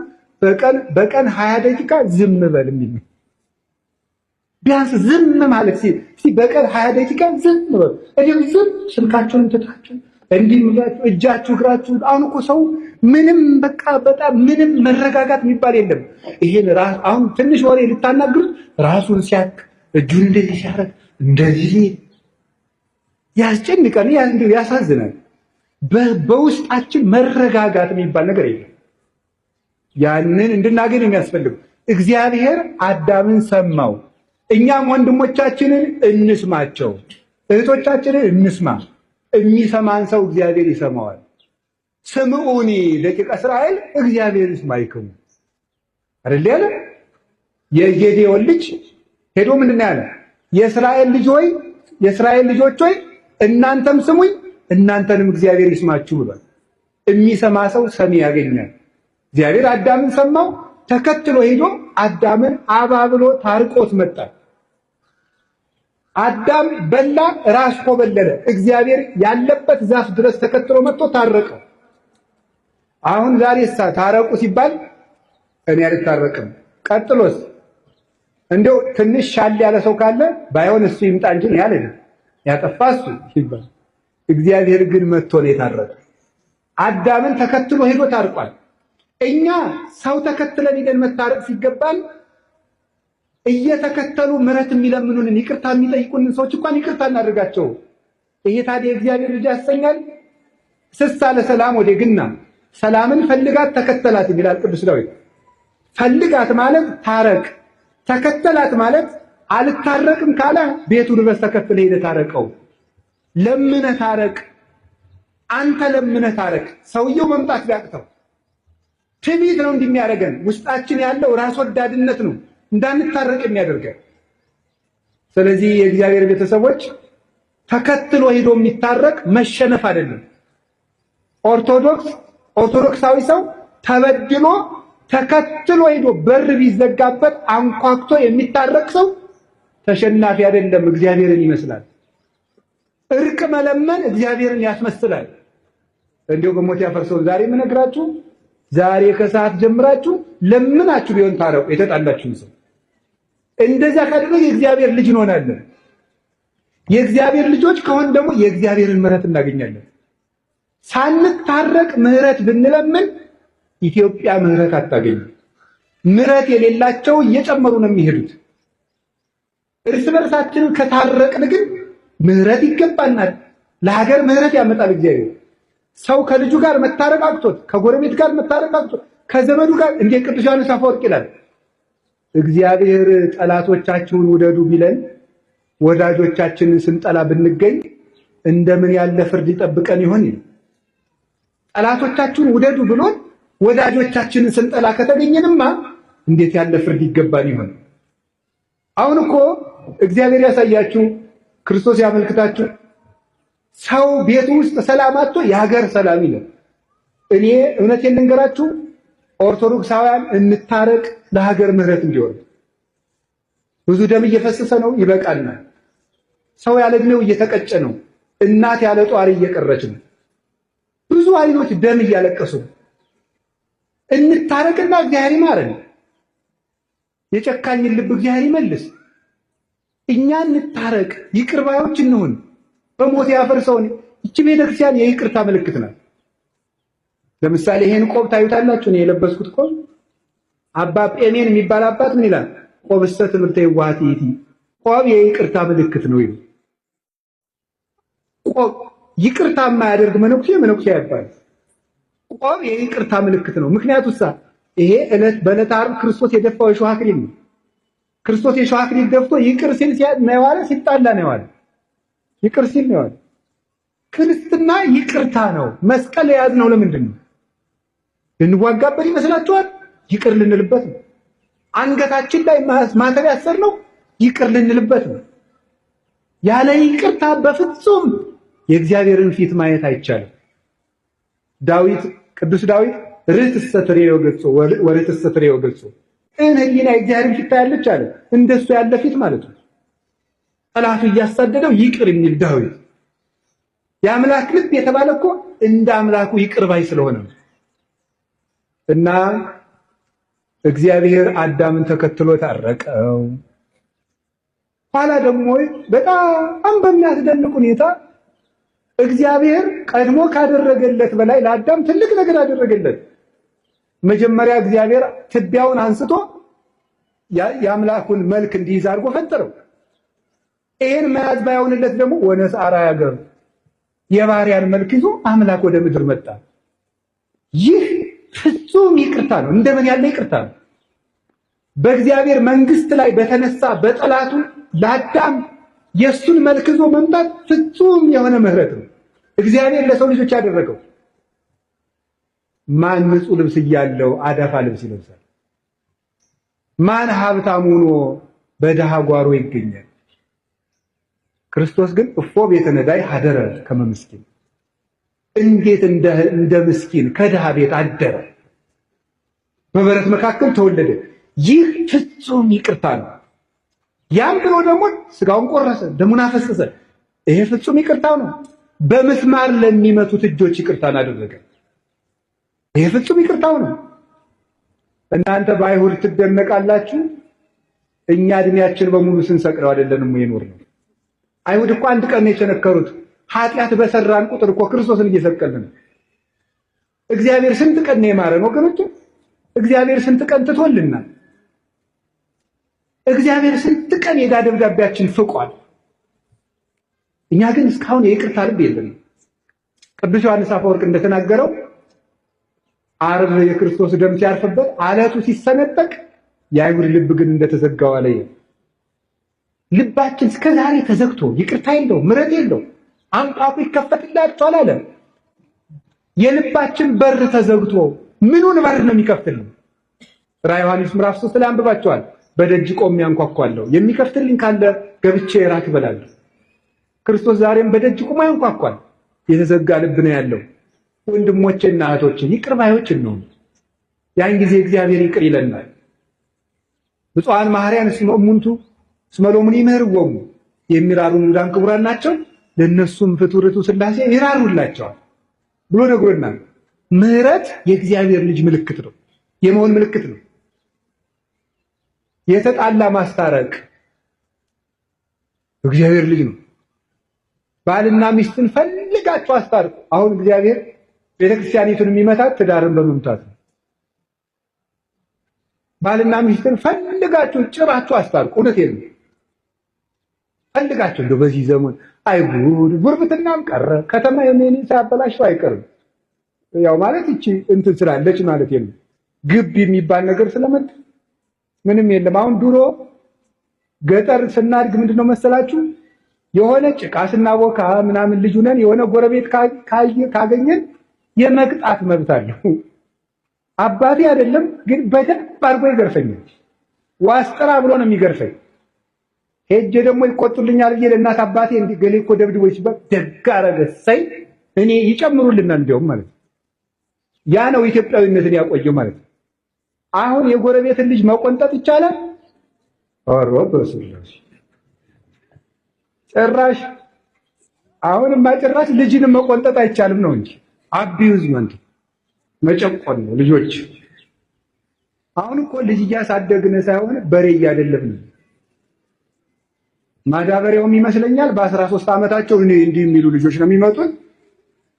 በቀን 20 ደቂቃ ዝም በል የሚል ነው። ቢያንስ ዝም ማለት ሲ በቀን 20 ደቂቃ ዝም በል። እዲሁ ዝም ስልካችሁን ትታችሁ እንዲህ ብላችሁ እጃችሁ እግራችሁ። አሁን እኮ ሰው ምንም በቃ በጣም ምንም መረጋጋት የሚባል የለም። ይሄን ራስ አሁን ትንሽ ወሬ ልታናግሩት ራሱን ሲያክ እጁን እንደዚህ ሲያደርግ እንደዚህ ያስጨንቃል፣ ያሳዝናል። በውስጣችን መረጋጋት የሚባል ነገር የለም። ያንን እንድናገኝ የሚያስፈልገው እግዚአብሔር አዳምን ሰማው። እኛም ወንድሞቻችንን እንስማቸው፣ እህቶቻችንን እንስማ። የሚሰማን ሰው እግዚአብሔር ይሰማዋል። ስምዑኒ ደቂቀ እስራኤል እግዚአብሔር ይስማዕክሙ አይደል ያለ? የጌዴዎን ልጅ ሄዶ ምንድን ነው ያለ? የእስራኤል ልጅ ሆይ የእስራኤል ልጆች ሆይ እናንተም ስሙኝ እናንተንም እግዚአብሔር ይስማችሁ ብሏል። የሚሰማ ሰው ሰሚ ያገኛል። እግዚአብሔር አዳምን ሰማው፣ ተከትሎ ሄዶ አዳምን አባብሎ ታርቆት መጣ። አዳም በላ፣ ራስ ኮበለለ። እግዚአብሔር ያለበት ዛፍ ድረስ ተከትሎ መጥቶ ታረቀው። አሁን ዛሬ ታረቁ ሲባል እኔ አልታረቅም። ቀጥሎስ እንደው ትንሽ ሻል ያለ ሰው ካለ ባይሆን እሱ ይምጣ እንጂ እኔ አልልም፣ ያጠፋ እሱ ይባል። እግዚአብሔር ግን መጥቶ ነው የታረቀ። አዳምን ተከትሎ ሄዶ ታርቋል። እኛ ሰው ተከትለን ሄደን መታረቅ ሲገባን እየተከተሉ ምሕረት የሚለምኑንን ይቅርታ የሚጠይቁንን ሰዎች እንኳን ይቅርታ እናድርጋቸው። ይሄ ታዲያ የእግዚአብሔር ልጅ ያሰኛል? ስሳ ለሰላም ወዴግና ሰላምን ፈልጋት ተከተላት ይላል ቅዱስ ዳዊት። ፈልጋት ማለት ታረቅ፣ ተከተላት ማለት አልታረቅም ካለ ቤቱ ድረስ ተከትለ ሄደህ ታረቀው። ለምነህ ታረቅ፣ አንተ ለምነህ ታረቅ። ሰውየው መምጣት ቢያቅተው ትዕቢት ነው እንደሚያደርገን፣ ውስጣችን ያለው ራስ ወዳድነት ነው እንዳንታረቅ የሚያደርገን። ስለዚህ የእግዚአብሔር ቤተሰቦች ተከትሎ ሄዶ የሚታረቅ መሸነፍ አይደለም። ኦርቶዶክሳዊ ሰው ተበድሎ ተከትሎ ሄዶ በር ቢዘጋበት አንኳኩቶ የሚታረቅ ሰው ተሸናፊ አይደለም፣ እግዚአብሔርን ይመስላል። እርቅ መለመን እግዚአብሔርን ያስመስላል። እንዲሁ በሞት ያፈርሰው ዛሬ የምነግራችሁ ዛሬ ከሰዓት ጀምራችሁ ለምናችሁ ቢሆን ታረቁ የተጣላችሁን ሰው። እንደዚያ ካደረገ የእግዚአብሔር ልጅ እንሆናለን። የእግዚአብሔር ልጆች ከሆን ደግሞ የእግዚአብሔርን ምሕረት እናገኛለን። ሳንታረቅ ምሕረት ብንለምን ኢትዮጵያ ምሕረት አታገኝም። ምሕረት የሌላቸው እየጨመሩ ነው የሚሄዱት። እርስ በርሳችን ከታረቅን ግን ምሕረት ይገባናል። ለሀገር ምሕረት ያመጣል እግዚአብሔር። ሰው ከልጁ ጋር መታረቅ አቅቶት፣ ከጎረቤት ጋር መታረቅ አቅቶት፣ ከዘመዱ ጋር እንደ ቅዱስ ዮሐንስ አፈወርቅ ይላል እግዚአብሔር ጠላቶቻችሁን ውደዱ ቢለን ወዳጆቻችንን ስንጠላ ብንገኝ እንደምን ያለ ፍርድ ይጠብቀን ይሆን? ጠላቶቻችሁን ውደዱ ብሎን ወዳጆቻችንን ስንጠላ ከተገኘንማ እንዴት ያለ ፍርድ ይገባን ይሆን? አሁን እኮ እግዚአብሔር ያሳያችሁ፣ ክርስቶስ ያመልክታችሁ። ሰው ቤቱ ውስጥ ሰላም አጥቶ የሀገር ሰላም ይላል። እኔ እውነቴን ልንገራችሁ፣ ኦርቶዶክሳውያን እንታረቅ ለሀገር ምሕረት እንዲሆን። ብዙ ደም እየፈሰሰ ነው፣ ይበቃናል። ሰው ያለ እድሜው እየተቀጨ ነው። እናት ያለ ጧሪ እየቀረች ነው። ብዙ አይኖች ደም እያለቀሱ ነው። እንታረቅና እግዚአብሔር ይማረን። የጨካኝን ልብ እግዚአብሔር ይመልስ። እኛ እንታረቅ፣ ይቅር ባዮች እንሁን። በሞት ያፈርሰውን እቺ ቤተክርስቲያን የይቅርታ ምልክት ናት። ለምሳሌ ይሄን ቆብ ታዩታላችሁ። እኔ የለበስኩት ቆብ አባ ጴሜን የሚባል አባት ምን ይላል? ቆብሰ ትምህርተ የዋሃት ይእቲ፣ ቆብ የይቅርታ ምልክት ነው ይላል። ቆብ ይቅርታ የማያደርግ መነኩሴ መነኩሴ አይባልም። ቆብ የይቅርታ ምልክት ነው። ምክንያቱሳ ይሄ ዕለት በዕለተ ዓርብ ክርስቶስ የደፋው የሾህ አክሊል ነው። ክርስቶስ የሾህ አክሊል ደፍቶ ይቅር ሲል ነው የዋለ፣ ሲጣላ ነው የዋለ፣ ይቅር ሲል ነው የዋለ። ክርስትና ይቅርታ ነው። መስቀል የያዝነው ለምንድን ነው? ልንዋጋበት ይመስላችኋል? ይቅር ልንልበት ነው። አንገታችን ላይ ማተብ ያሰርነው ይቅር ልንልበት ነው። ያለ ይቅርታ በፍጹም የእግዚአብሔርን ፊት ማየት አይቻልም። ዳዊት ቅዱስ ዳዊት ርትሰ ትሬዮ ገጾ ወርትሰ ትሬዮ ገጾ እን ህሊና የእግዚአብሔርን ፊት ታያለች አለ። እንደሱ ያለ ፊት ማለት ነው። ጠላቱ እያሳደደው ይቅር የሚል ዳዊት የአምላክ ልብ የተባለ እኮ እንደ አምላኩ ይቅር ባይ ስለሆነ ነው። እና እግዚአብሔር አዳምን ተከትሎ ታረቀው። ኋላ ደግሞ በጣም በሚያስደንቅ ሁኔታ እግዚአብሔር ቀድሞ ካደረገለት በላይ ለአዳም ትልቅ ነገር አደረገለት። መጀመሪያ እግዚአብሔር ትቢያውን አንስቶ የአምላኩን መልክ እንዲይዝ አድርጎ ፈጠረው። ይሄን መያዝ ባይሆንለት ደግሞ ወነሥአ አርአያ ገብር የባሪያን መልክ ይዞ አምላክ ወደ ምድር መጣ። ይህ ፍጹም ይቅርታ ነው። እንደምን ያለ ይቅርታ ነው! በእግዚአብሔር መንግስት ላይ በተነሳ በጠላቱ ለአዳም የሱን መልክ ይዞ መምጣት ፍጹም የሆነ ምሕረት ነው። እግዚአብሔር ለሰው ልጆች ያደረገው። ማን ንጹህ ልብስ እያለው አዳፋ ልብስ ይለብሳል? ማን ሀብታም ሆኖ በድሃ ጓሮ ይገኛል? ክርስቶስ ግን እፎ ቤተ ነዳይ ሀደረ ከመ ምስኪን፣ እንዴት እንደ ምስኪን ከድሃ ቤት አደረ፣ በበረት መካከል ተወለደ። ይህ ፍጹም ይቅርታ ነው። ያም ብሎ ደግሞ ስጋውን ቆረሰ፣ ደሙን አፈሰሰ። ይሄ ፍጹም ይቅርታው ነው። በምስማር ለሚመቱት እጆች ይቅርታን አደረገ። ይሄ ፍጹም ይቅርታው ነው። እናንተ በአይሁድ ትደነቃላችሁ፣ እኛ እድሜያችን በሙሉ ስንሰቅለው አይደለንም የኖርነው። አይሁድ እኮ አንድ ቀን ነው የቸነከሩት። ኃጢአት በሰራን ቁጥር እኮ ክርስቶስን እየሰቀልን ነው። እግዚአብሔር ስንት ቀን ነው የማረን ወገኖች? እግዚአብሔር ስንት ቀን ትቶልናል? እግዚአብሔር ስንት ቀን የዕዳ ደብዳቤያችን ፍቋል? እኛ ግን እስካሁን የይቅርታ ልብ የለንም። ቅዱስ ዮሐንስ አፈወርቅ እንደተናገረው ዓርብ የክርስቶስ ደም ሲያርፍበት አለቱ ሲሰነጠቅ የአይሁድ ልብ ግን እንደተዘጋው አለ። ልባችን እስከዛሬ ተዘግቶ ይቅርታ የለው ምሕረት የለው አንኳኩ ይከፈትላችኋል አለ። የልባችን በር ተዘግቶ ምኑን በር ነው የሚከፍትልን? ራዕየ ዮሐንስ ምዕራፍ 3 ላይ አንብባችኋል። በደጅ ቆሜ አንኳኳለሁ፣ የሚከፍትልኝ ካለ ገብቼ እራት እበላለሁ። ክርስቶስ ዛሬም በደጅ ቆሞ ያንኳኳል። የተዘጋ ልብ ነው ያለው። ወንድሞቼና እህቶቼ ይቅር ባዮች እንሁን። ያን ጊዜ እግዚአብሔር ይቅር ይለናል። ብፁዓን መሐሪያን እስመ እሙንቱ እስመ ሎሙኒ ይምህርዎሙ፣ የሚራሩ ንዑዳን ክቡራን ናቸው ለነሱም ፍጡርቱ ሥላሴ ይራሩላቸዋል ብሎ ነግሮናል። ምሕረት የእግዚአብሔር ልጅ ምልክት ነው፣ የመሆን ምልክት ነው። የተጣላ ማስታረቅ እግዚአብሔር ልጅ ነው። ባልና ሚስትን ፈልጋችሁ አስታርቁ። አሁን እግዚአብሔር ቤተክርስቲያኒቱን የሚመታት ትዳርን በመምታት ነው። ባልና ሚስትን ፈልጋችሁ ጭራችሁ አስታርቁ። እውነቴን ነው። ፈልጋችሁ እንደው በዚህ ዘመን አይጉድ ጉርብትናም ቀረ። ከተማ የኔን ሳያበላሽው አይቀርም። ያው ማለት እቺ እንትን ስላለች ማለት ነው። ግብ የሚባል ነገር ስለመጣ ምንም የለም። አሁን ድሮ ገጠር ስናድግ ምንድነው መሰላችሁ የሆነ ጭቃ ስናቦካ ምናምን ልጅ ሆነን የሆነ ጎረቤት ካገኘን የመቅጣት መብት አለው። አባቴ አይደለም ግን በደንብ አድርጎ ይገርፈኛል። ዋስጥራ ብሎ ነው የሚገርፈኝ። ሄጄ ደግሞ ይቆጡልኛል ብዬ ለእናት አባቴ እንዲህ ገሌ እኮ ደብድቦኝ ሲባል ደግ አደረገ እሰይ እኔ ይጨምሩልናል እንዲያውም ማለት ነው። ያ ነው ኢትዮጵያዊነትን ያቆየው ማለት ነው። አሁን የጎረቤትን ልጅ መቆንጠጥ ይቻላል? ኧረ በስላሴ ጭራሽ አሁንማ ጭራሽ ልጅንም መቆንጠጥ አይቻልም ነው እንጂ abusement መጨቆን ነው ልጆች። አሁን እኮ ልጅ እያሳደግን ሳይሆን በሬ እያደለብን ነው። ማዳበሪያውም ይመስለኛል በ13 ዓመታቸው እኔ እንዲህ የሚሉ ልጆች ነው የሚመጡት።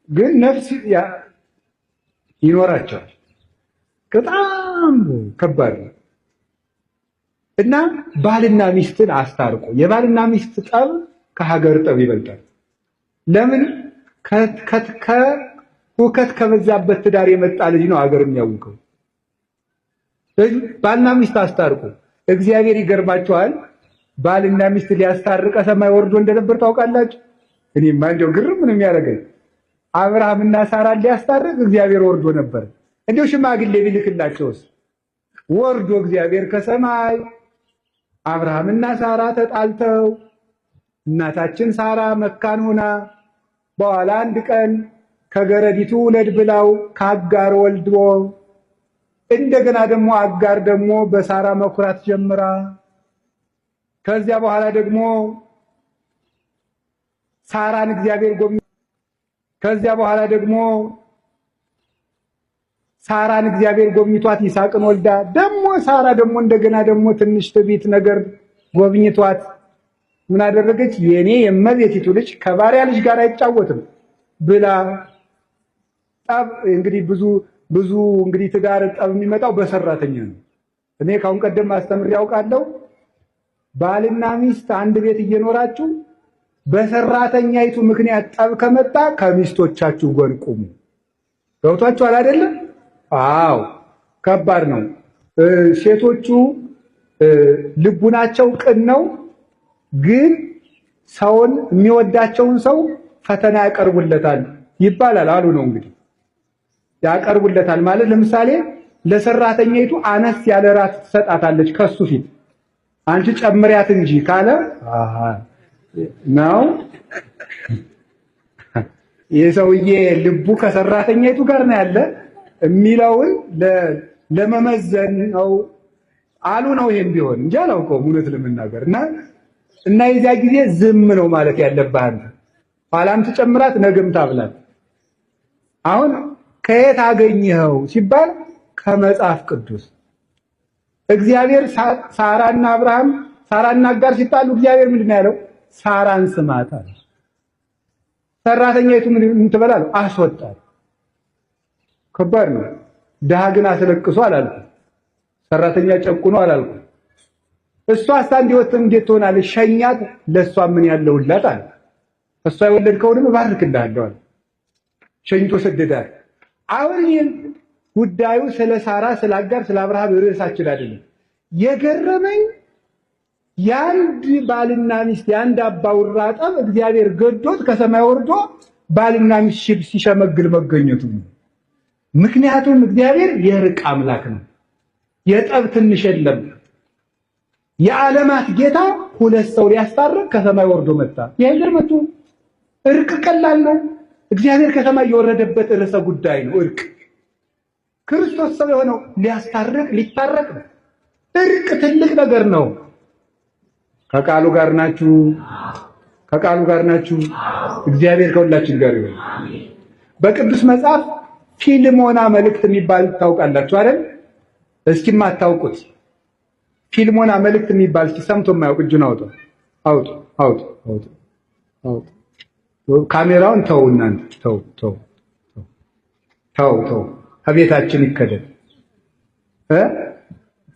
ግን ነፍስ ይኖራቸዋል። በጣም ከባድ ነው። እና ባልና ሚስትን አስታርቆ የባልና ሚስት ጠብ ከሀገር ጠብ ይበልጣል። ለምን? ከሁከት ከበዛበት ትዳር የመጣ ልጅ ነው ሀገር የሚያውቀው። ስለዚህ ባልና ሚስት አስታርቁ። እግዚአብሔር ይገርማቸዋል። ባልና ሚስት ሊያስታርቀ ሰማይ ወርዶ እንደነበር ታውቃላችሁ። እኔማ እንደው ግርም ነው የሚያደርገኝ። አብርሃምና ሳራን ሊያስታርቅ እግዚአብሔር ወርዶ ነበር። እንደው ሽማግሌ ቢልክላቸውስ? ወርዶ እግዚአብሔር ከሰማይ አብርሃምና ሳራ ተጣልተው እናታችን ሳራ መካን ሆና በኋላ አንድ ቀን ከገረዲቱ ውለድ ብላው ከአጋር ወልዶ እንደገና ደግሞ አጋር ደግሞ በሳራ መኩራት ጀምራ ከዚያ በኋላ ደግሞ ሳራን እግዚአብሔር ጎብኝ ከዚያ በኋላ ደግሞ ሳራን እግዚአብሔር ጎብኝቷት ይስሐቅን ወልዳ ደግሞ ሳራ ደግሞ እንደገና ደግሞ ትንሽ ትዕቢት ነገር ጎብኝቷት ምን አደረገች? የኔ የእመቤቲቱ ልጅ ከባሪያ ልጅ ጋር አይጫወትም ብላ ጠብ እንግዲህ ብዙ ብዙ እንግዲህ ትዳር ጠብ የሚመጣው በሰራተኛ ነው። እኔ ካሁን ቀደም አስተምሬ ያውቃለሁ። ባልና ሚስት አንድ ቤት እየኖራችሁ በሰራተኛይቱ ምክንያት ጠብ ከመጣ ከሚስቶቻችሁ ጎን ቁሙ። ገብቷችኋል አይደለም? አዎ ከባድ ነው። ሴቶቹ ልቡናቸው ቅን ነው፣ ግን ሰውን የሚወዳቸውን ሰው ፈተና ያቀርቡለታል ይባላል አሉ ነው እንግዲህ ያቀርቡለታል ማለት ለምሳሌ ለሰራተኛይቱ አነስ ያለ ራት ትሰጣታለች ከሱ ፊት አንቺ ጨምሪያት እንጂ ካለ ነው የሰውዬ ልቡ ከሰራተኛይቱ ጋር ነው ያለ የሚለውን ለመመዘን ነው አሉ ነው። ይሄም ቢሆን እንጂ አላውቀውም እውነት ለመናገር እና የዚያ ጊዜ ዝም ነው ማለት ያለብህ አንተ። ኋላም ትጨምራት ነገም ታብላት። አሁን ከየት አገኘኸው ሲባል ከመጽሐፍ ቅዱስ። እግዚአብሔር ሳራና አብርሃም ሳራና አጋር ሲጣሉ እግዚአብሔር ምንድን ነው ያለው? ሳራን ስማት አለ። ሰራተኛይቱ ምን ትበላለህ? አስወጣት። ከባድ ነው። ድሃ ግን አስለቅሶ አላልኩም። ሰራተኛ ጨቁኖ አላልኩም። እሷ እንዲወት እንዴት ትሆናለች? ሸኛት፣ ለእሷ ምን ያለውላት አለ። እሷ የወለድከውንም እባርክልሃለሁ አለ። ሸኝቶ ሰደዳት። አሁን ይህን ጉዳዩ ስለ ሳራ፣ ስለ አጋር፣ ስለ አብርሃም ርዕሳችን አይደለም። የገረመኝ የአንድ ባልና ሚስት የአንድ አባውራ ጠብ እግዚአብሔር ገዶት ከሰማይ ወርዶ ባልና ሚስት ሲሸመግል መገኘቱ ነው። ምክንያቱም እግዚአብሔር የእርቅ አምላክ ነው። የጠብ ትንሽ የለም። የዓለማት ጌታ ሁለት ሰው ሊያስታርቅ ከሰማይ ወርዶ መጣ። ይገርማችሁ እርቅ ቀላል ነው። እግዚአብሔር ከሰማይ የወረደበት ርዕሰ ጉዳይ ነው እርቅ። ክርስቶስ ሰው የሆነው ሊያስታርቅ ሊታረቅ ነው። እርቅ ትልቅ ነገር ነው። ከቃሉ ጋር ናችሁ? ከቃሉ ጋር ናችሁ? እግዚአብሔር ከሁላችን ጋር ይሁን። በቅዱስ መጽሐፍ ፊልሞና መልእክት የሚባል ታውቃላችሁ አይደል? እስኪ የማታውቁት ፊልሞና መልእክት የሚባል እስኪ ሰምቶ የማያውቅ እጁን አውጡ፣ አውጡ፣ አውጡ፣ አውጡ፣ አውጡ። ካሜራውን ተው እናንተ ተው፣ ተው፣ ተው፣ ተው። ከቤታችን ይከደል።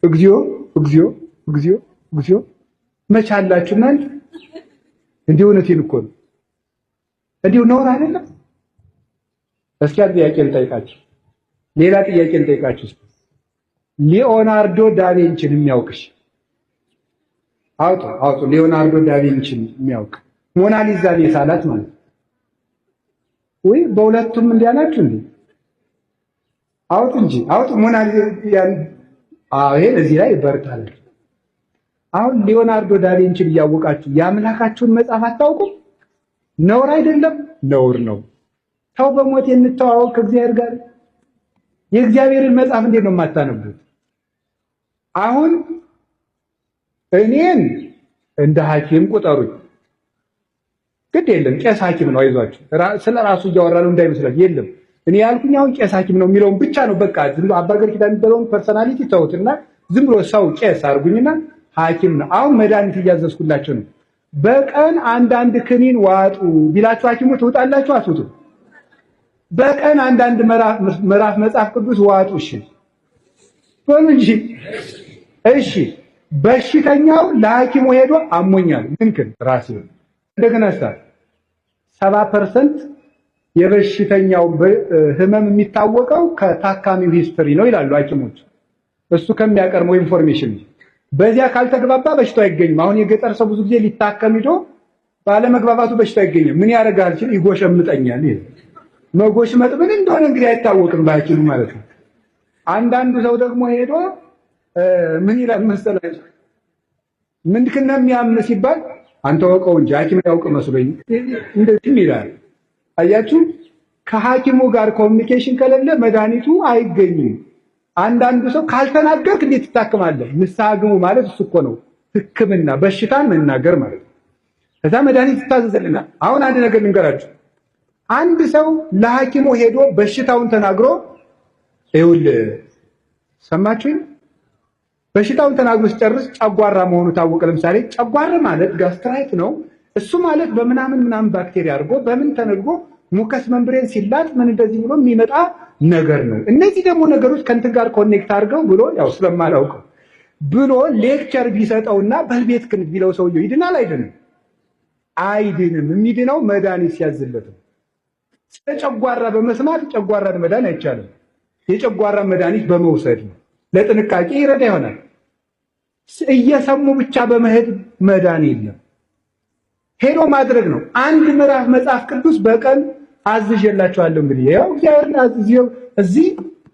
እግዚኦ፣ እግዚኦ፣ እግዚኦ፣ እግዚኦ። መቻላችሁ እናንተ። እንዲህ እውነቴን እኮ ነው። እንዲሁ ነውር አይደለም። እስኪ አንድ ጥያቄ ልጠይቃችሁ፣ ሌላ ጥያቄ ልጠይቃችሁ። ሊዮናርዶ ዳቪንቺን የሚያውቅሽ አውጡ፣ አውጡ። ሊዮናርዶ ዳቪንቺን የሚያውቅ ሞናሊዛን የሳላት ማለት ወይ? በሁለቱም እንዲያላችሁ እንዴ? አውጡ እንጂ አውጡ። ሞናሊዛን አዎ፣ ይሄ እዚህ ላይ በርታል። አሁን ሊዮናርዶ ዳቪንቺን እያወቃችሁ የአምላካችሁን መጽሐፍ አታውቁም? ነውር አይደለም? ነውር ነው። ተው በሞት እንተዋወቅ ከእግዚአብሔር ጋር። የእግዚአብሔርን መጽሐፍ እንዴት ነው የማታነቡት? አሁን እኔን እንደ ሐኪም ቁጠሩኝ። ግድ የለም ቄስ ሐኪም ነው፣ አይዟችሁ። ስለ ራሱ እያወራ ነው እንዳይመስላችሁ። የለም እኔ ያልኩኝ አሁን ቄስ ሐኪም ነው የሚለውን ብቻ ነው። በቃ ዝም ብሎ አባ ገብረ ኪዳን የሚባለውን personality ተውትና ዝም ብሎ ሰው ቄስ አድርጉኝና ሐኪም ነው። አሁን መድኃኒት እያዘዝኩላቸው ነው። በቀን አንዳንድ ክኒን ዋጡ ቢላችሁ ሐኪሙ ትውጣላችሁ? አትውጡ? በቀን አንዳንድ ምዕራፍ መጽሐፍ ቅዱስ ዋጡ። እሺ በሉ እንጂ። እሺ በሽተኛው ለሐኪሙ ሄዶ አሞኛል፣ ምንክን ራሴ እንደገና 70% የበሽተኛው ህመም የሚታወቀው ከታካሚው history ነው ይላሉ ሐኪሞች። እሱ ከሚያቀርበው information በዚያ ካልተግባባ በሽታው አይገኝም። አሁን የገጠር ሰው ብዙ ጊዜ ሊታከም ሄዶ ባለመግባባቱ በሽታው አይገኝም። ምን ያደርጋል ሲል ይጎሸምጠኛል። ይሄ መጎሽመጥ ምን እንደሆነ እንግዲህ አይታወቅም ባይችሉ ማለት ነው። አንዳንዱ ሰው ደግሞ ሄዶ ምን ይላል መሰላችሁ? ምንድነው የሚያም ሲባል አንተ ወቀው እንጂ ሐኪም ያውቅ መስሎኝ እንደዚህ ይላል። አያችሁ፣ ከሐኪሙ ጋር communication ከሌለ መድኃኒቱ አይገኝም። አንዳንዱ ሰው ካልተናገርክ እንዴት ትታከማለህ? ንስሐ ግቡ ማለት እሱ እኮ ነው ሕክምና፣ በሽታን መናገር ማለት ነው። ከዛ መድኃኒት ይታዘዝልናል። አሁን አንድ ነገር ልንገራችሁ። አንድ ሰው ለሐኪሙ ሄዶ በሽታውን ተናግሮ ይኸውልህ፣ ሰማችሁኝ? በሽታውን ተናግሮ ሲጨርስ ጨጓራ መሆኑ ታወቀ። ለምሳሌ ጨጓራ ማለት gastritis ነው። እሱ ማለት በምናምን ምናምን ባክቴሪያ አድርጎ በምን ተነድጎ mucous membrane ሲላጥ ምን እንደዚህ ብሎ የሚመጣ ነገር ነው። እነዚህ ደግሞ ነገሮች ከእንትን ጋር connect አድርገው ብሎ ያው ስለማላውቀው ብሎ lecture ቢሰጠውና በልቤት ክንድ ቢለው ሰውየው ይድናል አይድንም? አይድንም። የሚድነው መድኃኒት ሲያዝለት ነው። ስለ ጨጓራ በመስማት ጨጓራን መዳን አይቻልም። የጨጓራ መድኃኒት በመውሰድ ነው። ለጥንቃቄ ይረዳ ይሆናል። እየሰሙ ብቻ በመሄድ መዳን የለም። ሄዶ ማድረግ ነው። አንድ ምዕራፍ መጽሐፍ ቅዱስ በቀን አዝዤላችኋለሁ። እንግዲህ ያው እግዚአብሔርን አዝዤው እዚህ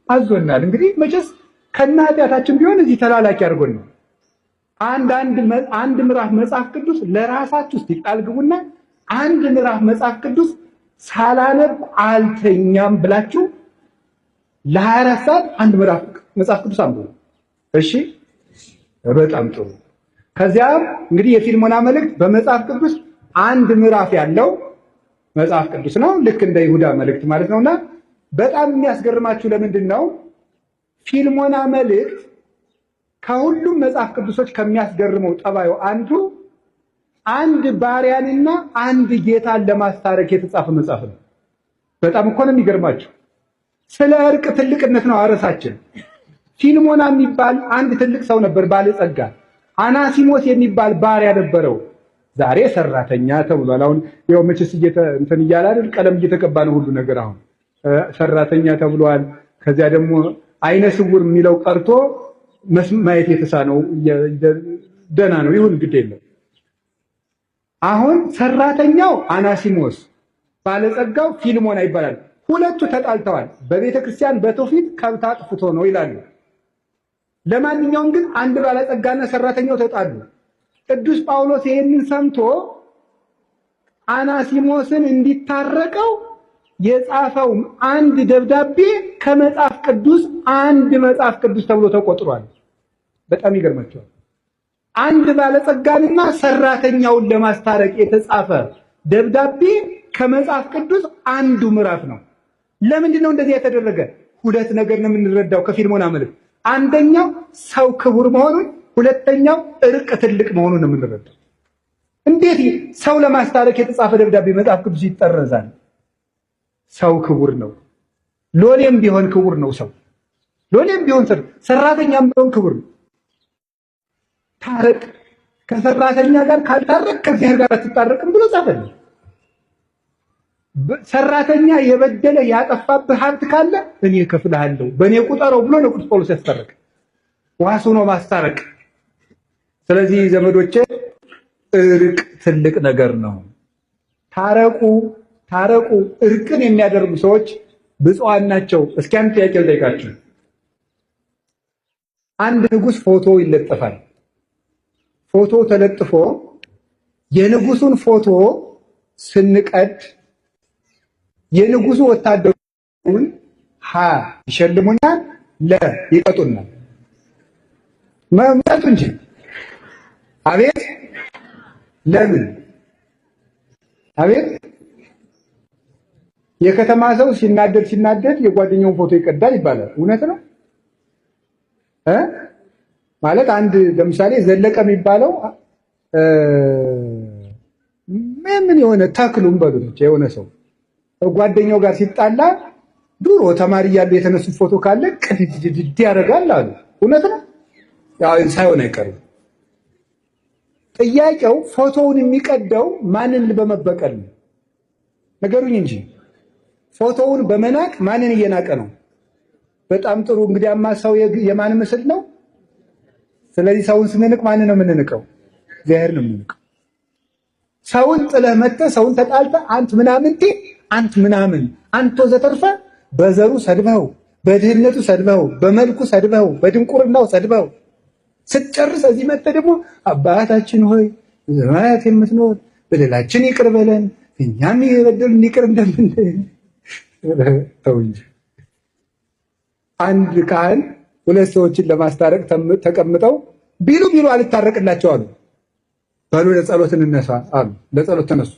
አዞናል። እንግዲህ መቼስ ከነ ኃጢአታችን ቢሆን እዚህ ተላላኪ አድርጎን ነው። አንድ ምዕራፍ መጽሐፍ ቅዱስ ለራሳችሁ እስቲ ቃል ግቡና አንድ ምዕራፍ መጽሐፍ ቅዱስ ሳላነብ አልተኛም ብላችሁ ለ24 ሰዓት አንድ ምዕራፍ መጽሐፍ ቅዱስ አንብቡ። እሺ በጣም ጥሩ። ከዚያም እንግዲህ የፊልሞና መልእክት በመጽሐፍ ቅዱስ አንድ ምዕራፍ ያለው መጽሐፍ ቅዱስ ነው። ልክ እንደ ይሁዳ መልእክት ማለት ነውና በጣም የሚያስገርማችሁ ለምንድን ነው ፊልሞና መልእክት ከሁሉም መጽሐፍ ቅዱሶች ከሚያስገርመው ጠባዩ አንዱ አንድ ባሪያንና አንድ ጌታን ለማስታረቅ የተጻፈ መጽሐፍ ነው። በጣም እኮ ነው የሚገርማችሁ። ስለ እርቅ ትልቅነት ነው አረሳችን። ፊልሞና የሚባል አንድ ትልቅ ሰው ነበር፣ ባለጸጋ። አናሲሞስ የሚባል ባሪያ ነበረው። ዛሬ ሰራተኛ ተብሏል። አሁን ያው መቼስ እንትን እያለ አይደል ቀለም እየተቀባ ነው ሁሉ ነገር። አሁን ሰራተኛ ተብሏል። ከዚያ ደግሞ አይነ ስውር የሚለው ቀርቶ ማየት የተሳነው ደህና ነው ይሁን ግድ የለም። አሁን ሰራተኛው አናሲሞስ ባለጸጋው ፊልሞና ይባላል። ሁለቱ ተጣልተዋል። በቤተ ክርስቲያን በትውፊት ከብት አጥፍቶ ነው ይላሉ። ለማንኛውም ግን አንድ ባለጸጋና ሰራተኛው ተጣሉ። ቅዱስ ጳውሎስ ይሄንን ሰምቶ አናሲሞስን እንዲታረቀው የጻፈው አንድ ደብዳቤ ከመጽሐፍ ቅዱስ አንድ መጽሐፍ ቅዱስ ተብሎ ተቆጥሯል። በጣም ይገርማቸዋል። አንድ ባለጸጋንና ሰራተኛውን ለማስታረቅ የተጻፈ ደብዳቤ ከመጽሐፍ ቅዱስ አንዱ ምዕራፍ ነው። ለምንድን ነው እንደዚህ የተደረገ? ሁለት ነገር ነው የምንረዳው ከፊልሞና መልእክት። አንደኛው ሰው ክቡር መሆኑን፣ ሁለተኛው እርቅ ትልቅ መሆኑን ነው የምንረዳው። እንዴት ሰው ለማስታረቅ የተጻፈ ደብዳቤ መጽሐፍ ቅዱስ ይጠረዛል? ሰው ክቡር ነው። ሎሌም ቢሆን ክቡር ነው። ሰው ሎሌም ቢሆን ሰራተኛም ቢሆን ክቡር ነው። ታረቅ፣ ከሰራተኛ ጋር ካልታረቅ ከእግዚአብሔር ጋር አትታረቅም ብሎ ጻፈልን። ሰራተኛ የበደለ ያጠፋብህ ሀብት ካለ እኔ እከፍልሃለሁ በእኔ ቁጠረው ብሎ ነው ቅዱስ ጳውሎስ ያስታረቅ። ዋስ ሆኖ ማስታረቅ። ስለዚህ ዘመዶቼ እርቅ ትልቅ ነገር ነው። ታረቁ፣ ታረቁ። እርቅን የሚያደርጉ ሰዎች ብፁዓን ናቸው። እስኪ አንድ ጥያቄ ልጠይቃችሁ። አንድ ንጉስ ፎቶ ይለጠፋል። ፎቶ ተለጥፎ የንጉሱን ፎቶ ስንቀድ የንጉሱ ወታደሩን ሀ ይሸልሙናል፣ ለ ይቀጡናል። መምጣቱ እንጂ አቤት ለምን አቤት የከተማ ሰው ሲናደድ ሲናደድ የጓደኛውን ፎቶ ይቀዳል ይባላል። እውነት ነው እ ማለት አንድ ለምሳሌ ዘለቀ የሚባለው ምን የሆነ ተክሉም በሉት ብቻ የሆነ ሰው ጓደኛው ጋር ሲጣላ ድሮ ተማሪ እያሉ የተነሱት ፎቶ ካለ ቅድድድ ያደርጋል አሉ። እውነት ነው? ያው ሳይሆን አይቀርም። ጥያቄው ፎቶውን የሚቀደው ማንን በመበቀል ነው? ነገሩኝ እንጂ ፎቶውን በመናቅ ማንን እየናቀ ነው? በጣም ጥሩ። እንግዲያማ ሰው የማን ምስል ነው? ስለዚህ ሰውን ስንንቅ ማንን ነው የምንንቀው? እግዚአብሔር ነው የምንንቀው። ሰውን ጥለህ መጥተህ ሰውን ተጣልተህ አንት ምናምንቴ አንት ምናምን አንቶ ዘተርፈ በዘሩ ሰድበው፣ በድህነቱ ሰድበው፣ በመልኩ ሰድበው፣ በድንቁርናው ሰድበው ስትጨርስ እዚህ መጥተህ ደግሞ አባታችን ሆይ በሰማያት የምትኖር በደላችን ይቅር በለን እኛም የበደሉንን ይቅር እንደምንል። ተው እንጂ። አንድ ካህን ሁለት ሰዎችን ለማስታረቅ ተቀምጠው ቢሉ ቢሉ አልታረቅላቸው አሉ። በሉ ለጸሎት እንነሳ አሉ። ለጸሎት ተነሱ።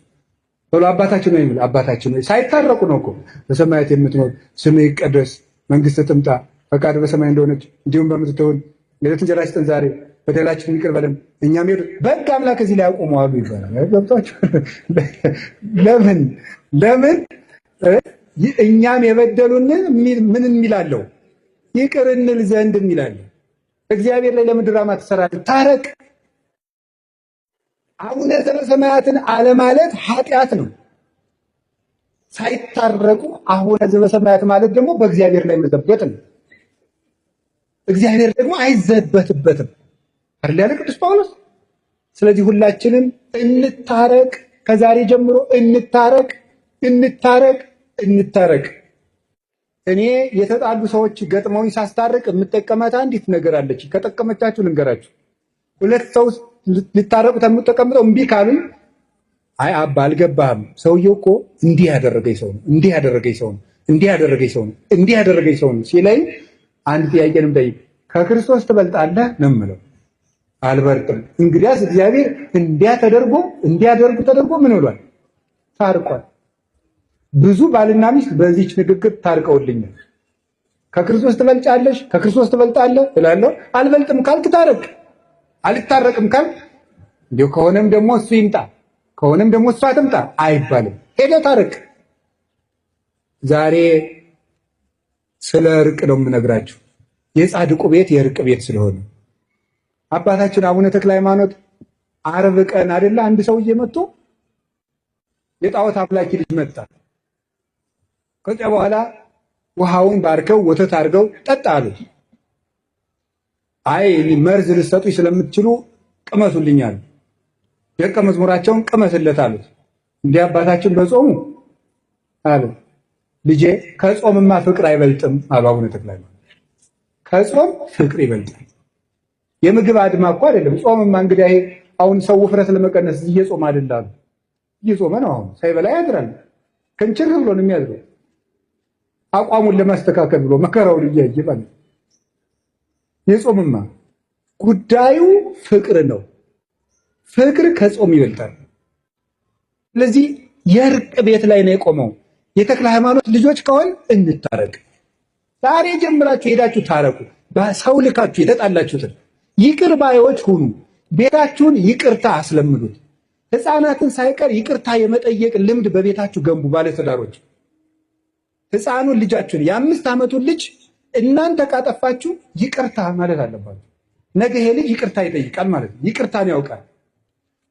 በሉ አባታችን ሆይ አባታችን ሆይ ሳይታረቁ ነው እኮ። በሰማያት የምትኖር ስምህ ይቀደስ፣ መንግስትህ ትምጣ፣ ፈቃድህ በሰማይ እንደሆነች እንዲሁም በምድር ትሁን። የዕለት እንጀራችንን ስጠን ዛሬ፣ በደላችንን ይቅር በለን እኛም ይቅር በሕግ አምላክ እዚህ ላይ አቁመው አሉ ይባላል። ገብቷችሁ? ለምን ለምን እኛም የበደሉንን ምን የሚላለው ይቅር እንል ዘንድ የሚላለው። እግዚአብሔር ላይ ለምን ድራማ ትሰራለህ? ታረቅ። አቡነ ዘበሰማያትን አለማለት ኃጢአት ነው። ሳይታረቁ አቡነ ዘበሰማያት ማለት ደግሞ በእግዚአብሔር ላይ መዘበት ነው። እግዚአብሔር ደግሞ አይዘበትበትም አይደል ያለ ቅዱስ ጳውሎስ። ስለዚህ ሁላችንም እንታረቅ፣ ከዛሬ ጀምሮ እንታረቅ፣ እንታረቅ፣ እንታረቅ። እኔ የተጣሉ ሰዎች ገጥመውኝ ሳስታርቅ የምጠቀማት አንዲት ነገር አለች። ከጠቀመቻችሁ ልንገራችሁ። ሁለት ሰው ሊታረቁ ተቀምጠው እምቢ ካሉኝ፣ አይ አባ አልገባህም፣ ሰውየው እኮ እንዲህ ያደረገኝ ሰው ነው፣ እንዲህ ያደረገኝ ሰው ነው፣ እንዲህ ያደረገኝ ሰው ነው፣ እንዲህ ያደረገኝ ሰው ነው ሲለኝ አንድ ጥያቄ ነው የምጠይቅ። ከክርስቶስ ትበልጣለህ ነው የምለው። አልበርጥም። እንግዲያስ እግዚአብሔር እንዲያ ተደርጎ እንዲያደርጉ ተደርጎ ምን ብሏል? ታርቋል። ብዙ ባልና ሚስት በዚች ንግግር ታርቀውልኛል። ከክርስቶስ ትበልጫለሽ፣ ከክርስቶስ ትበልጣለህ እላለሁ። አልበልጥም ካልክ ታረቅ፣ አልታረቅም ካልክ እንዲሁ ከሆነም ደግሞ እሱ ይምጣ ከሆነም ደግሞ እሷ ትምጣ አይባልም። ሄደህ ታረቅ። ዛሬ ስለ እርቅ ነው የምነግራችሁ። የጻድቁ ቤት የእርቅ ቤት ስለሆነ አባታችን አቡነ ተክለ ሃይማኖት ዓርብ ቀን አይደለ አንድ ሰውዬ መጥቶ የጣዖት አምላኪ ልጅ መጣ። ከዚያ በኋላ ውሃውን ባርከው ወተት አድርገው ጠጣ አሉት። አይ መርዝ ልትሰጡኝ ስለምትችሉ ቅመሱልኝ አሉ። ደቀ መዝሙራቸውን ቅመስለት አሉት። እንዲህ አባታችን በጾሙ አሉ፣ ልጄ ከጾምማ ፍቅር አይበልጥም አሉ አቡነ ተክለ ሃይማኖት። ከጾም ፍቅር ይበልጣል። የምግብ አድማ እኮ አይደለም ጾምማ። እንግዲህ ይሄ አሁን ሰው ውፍረት ለመቀነስ እየጾም አይደል አሉ። እየጾመ ነው አሁን፣ ሳይበላ ያድራል። ክንችር ብሎ ነው የሚያድረው፣ አቋሙን ለማስተካከል ብሎ መከራውን እያየ ማለት። የጾምማ ጉዳዩ ፍቅር ነው። ፍቅር ከጾም ይበልጣል። ስለዚህ የእርቅ ቤት ላይ ነው የቆመው። የተክለ ሃይማኖት ልጆች ከሆን እንታረቅ። ዛሬ ጀምራችሁ ሄዳችሁ ታረቁ። በሰው ልካችሁ የተጣላችሁትን ይቅር ባዮች ሁኑ። ቤታችሁን ይቅርታ አስለምዱት። ሕፃናትን ሳይቀር ይቅርታ የመጠየቅ ልምድ በቤታችሁ ገንቡ። ባለትዳሮች ሕፃኑን ልጃችሁን የ5 ዓመቱን ልጅ እናንተ ካጠፋችሁ ይቅርታ ማለት አለባችሁ። ነገ ይሄ ልጅ ይቅርታ ይጠይቃል ማለት ነው። ይቅርታን ያውቃል።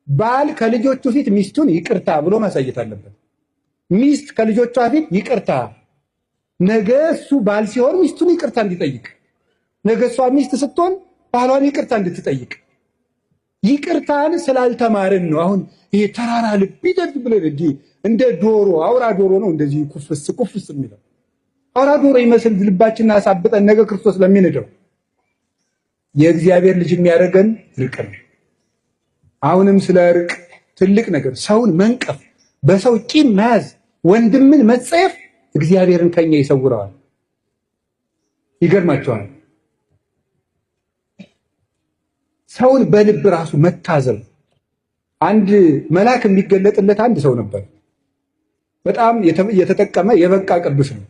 ባል ከልጆቹ ፊት ሚስቱን ይቅርታ ብሎ ማሳየት አለበት። ሚስት ከልጆቿ ፊት ይቅርታ። ነገ እሱ ባል ሲሆን ሚስቱን ይቅርታ እንዲጠይቅ፣ ነገ እሷ ሚስት ስትሆን ባሏን ይቅርታ እንድትጠይቅ። ይቅርታን ስላልተማርን ነው አሁን ይሄ ተራራ ልብ ይደግ ብለን እንዲህ እንደ ዶሮ አውራ ዶሮ ነው እንደዚህ ኩፍስ ኩፍስ የሚለው አውራ ዶሮ ይመስል ልባችንን አሳብጠን ነገ ክርስቶስ ለሚንደው የእግዚአብሔር ልጅ የሚያደርገን እርቅ ነው። አሁንም ስለ እርቅ ትልቅ ነገር ሰውን መንቀፍ፣ በሰው ቂም መያዝ፣ ወንድምን መጸየፍ እግዚአብሔርን ከኛ ይሰውረዋል። ይገርማቸዋል። ሰውን በልብ ራሱ መታዘብ። አንድ መልአክ የሚገለጥለት አንድ ሰው ነበር። በጣም የተጠቀመ የበቃ ቅዱስ ነው።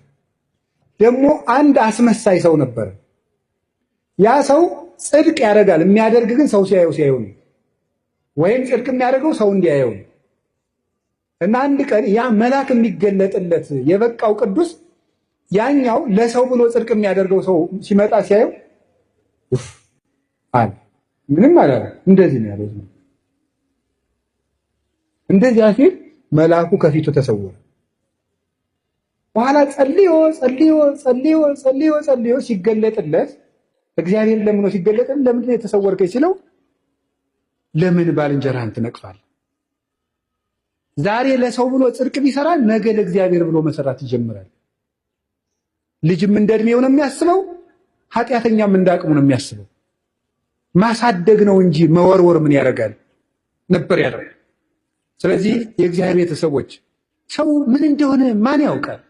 ደግሞ አንድ አስመሳይ ሰው ነበር። ያ ሰው ጽድቅ ያደርጋል። የሚያደርግ ግን ሰው ሲያየው ሲያየው ነው፣ ወይም ጽድቅ የሚያደርገው ሰው እንዲያየው ነው። እና አንድ ቀን ያ መልአክ የሚገለጥለት የበቃው ቅዱስ ያኛው ለሰው ብሎ ጽድቅ የሚያደርገው ሰው ሲመጣ ሲያየው ኡፍ አለ። ምንም አላለም። እንደዚህ ነው ያለው። እንደዚያ ሲል መልአኩ ከፊቱ ተሰወረ። በኋላ ጸልዮ ጸልዮ ጸልዮ ጸልዮ ጸልዮ ሲገለጥለት እግዚአብሔር ለምኖ ሲገለጥለት ለምንድን ነው የተሰወርከኝ ሲለው ለምን ባልንጀራህን ትነቅፋለህ? ዛሬ ለሰው ብሎ ጽድቅ ቢሰራ ነገ ለእግዚአብሔር ብሎ መሰራት ይጀምራል። ልጅም እንደ እድሜው ነው የሚያስበው፣ ኃጢአተኛም እንደ አቅሙ ነው የሚያስበው። ማሳደግ ነው እንጂ መወርወር ምን ያደርጋል ነበር ያለው። ስለዚህ የእግዚአብሔር ቤተሰቦች ሰው ምን እንደሆነ ማን ያውቃል?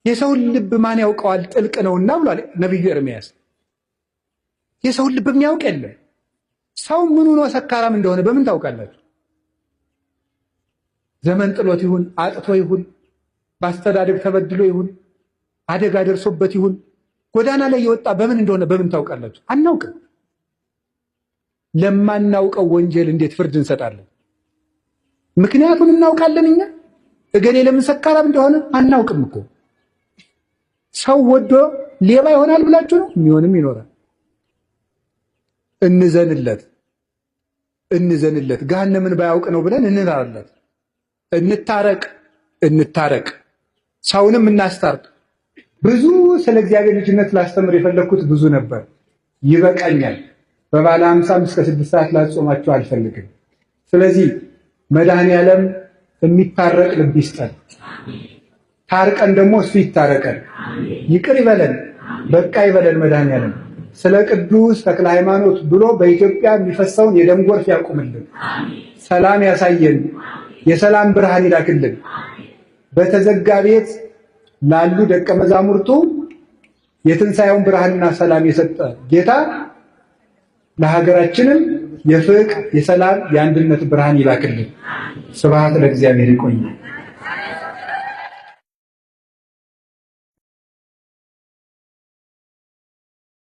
የሰውን ልብ ማን ያውቀዋል? ጥልቅ ነውና ብሏል ነብዩ ኤርምያስ። የሰውን ልብ የሚያውቅ የለም። ሰው ምን ሆኖ ሰካራም እንደሆነ በምን ታውቃላችሁ? ዘመን ጥሎት ይሁን አጥቶ ይሁን በአስተዳደግ ተበድሎ ይሁን አደጋ ደርሶበት ይሁን ጎዳና ላይ የወጣ በምን እንደሆነ በምን ታውቃላችሁ? አናውቅም። ለማናውቀው ወንጀል እንዴት ፍርድ እንሰጣለን? ምክንያቱን እናውቃለን እኛ እገሌ ለምን ሰካራም እንደሆነ አናውቅም እኮ። ሰው ወዶ ሌባ ይሆናል ብላችሁ ነው? የሚሆንም ይኖራል። እንዘንለት እንዘንለት፣ ገሃነምን ባያውቅ ነው ብለን እንራለት። እንታረቅ እንታረቅ፣ ሰውንም እናስታርቅ። ብዙ ስለ እግዚአብሔር ልጅነት ላስተምር የፈለኩት ብዙ ነበር፣ ይበቃኛል። በባለ 50 እስከ 6 ሰዓት ላጾማችሁ አልፈልግም። ስለዚህ መድኃኔዓለም የሚታረቅ ልብ ይስጠን። ታርቀን ደግሞ እሱ ይታረቀን፣ ይቅር ይበለን፣ በቃ ይበለን። መድኃኔዓለም ስለ ቅዱስ ተክለ ሃይማኖት ብሎ በኢትዮጵያ የሚፈሰውን የደም ጎርፍ ያቁምልን፣ ሰላም ያሳየን፣ የሰላም ብርሃን ይላክልን። በተዘጋ ቤት ላሉ ደቀ መዛሙርቱ የትንሣኤውን ብርሃንና ሰላም የሰጠ ጌታ ለሀገራችንም የፍቅር፣ የሰላም፣ የአንድነት ብርሃን ይላክልን። ስብሐት ለእግዚአብሔር። ይቆያል።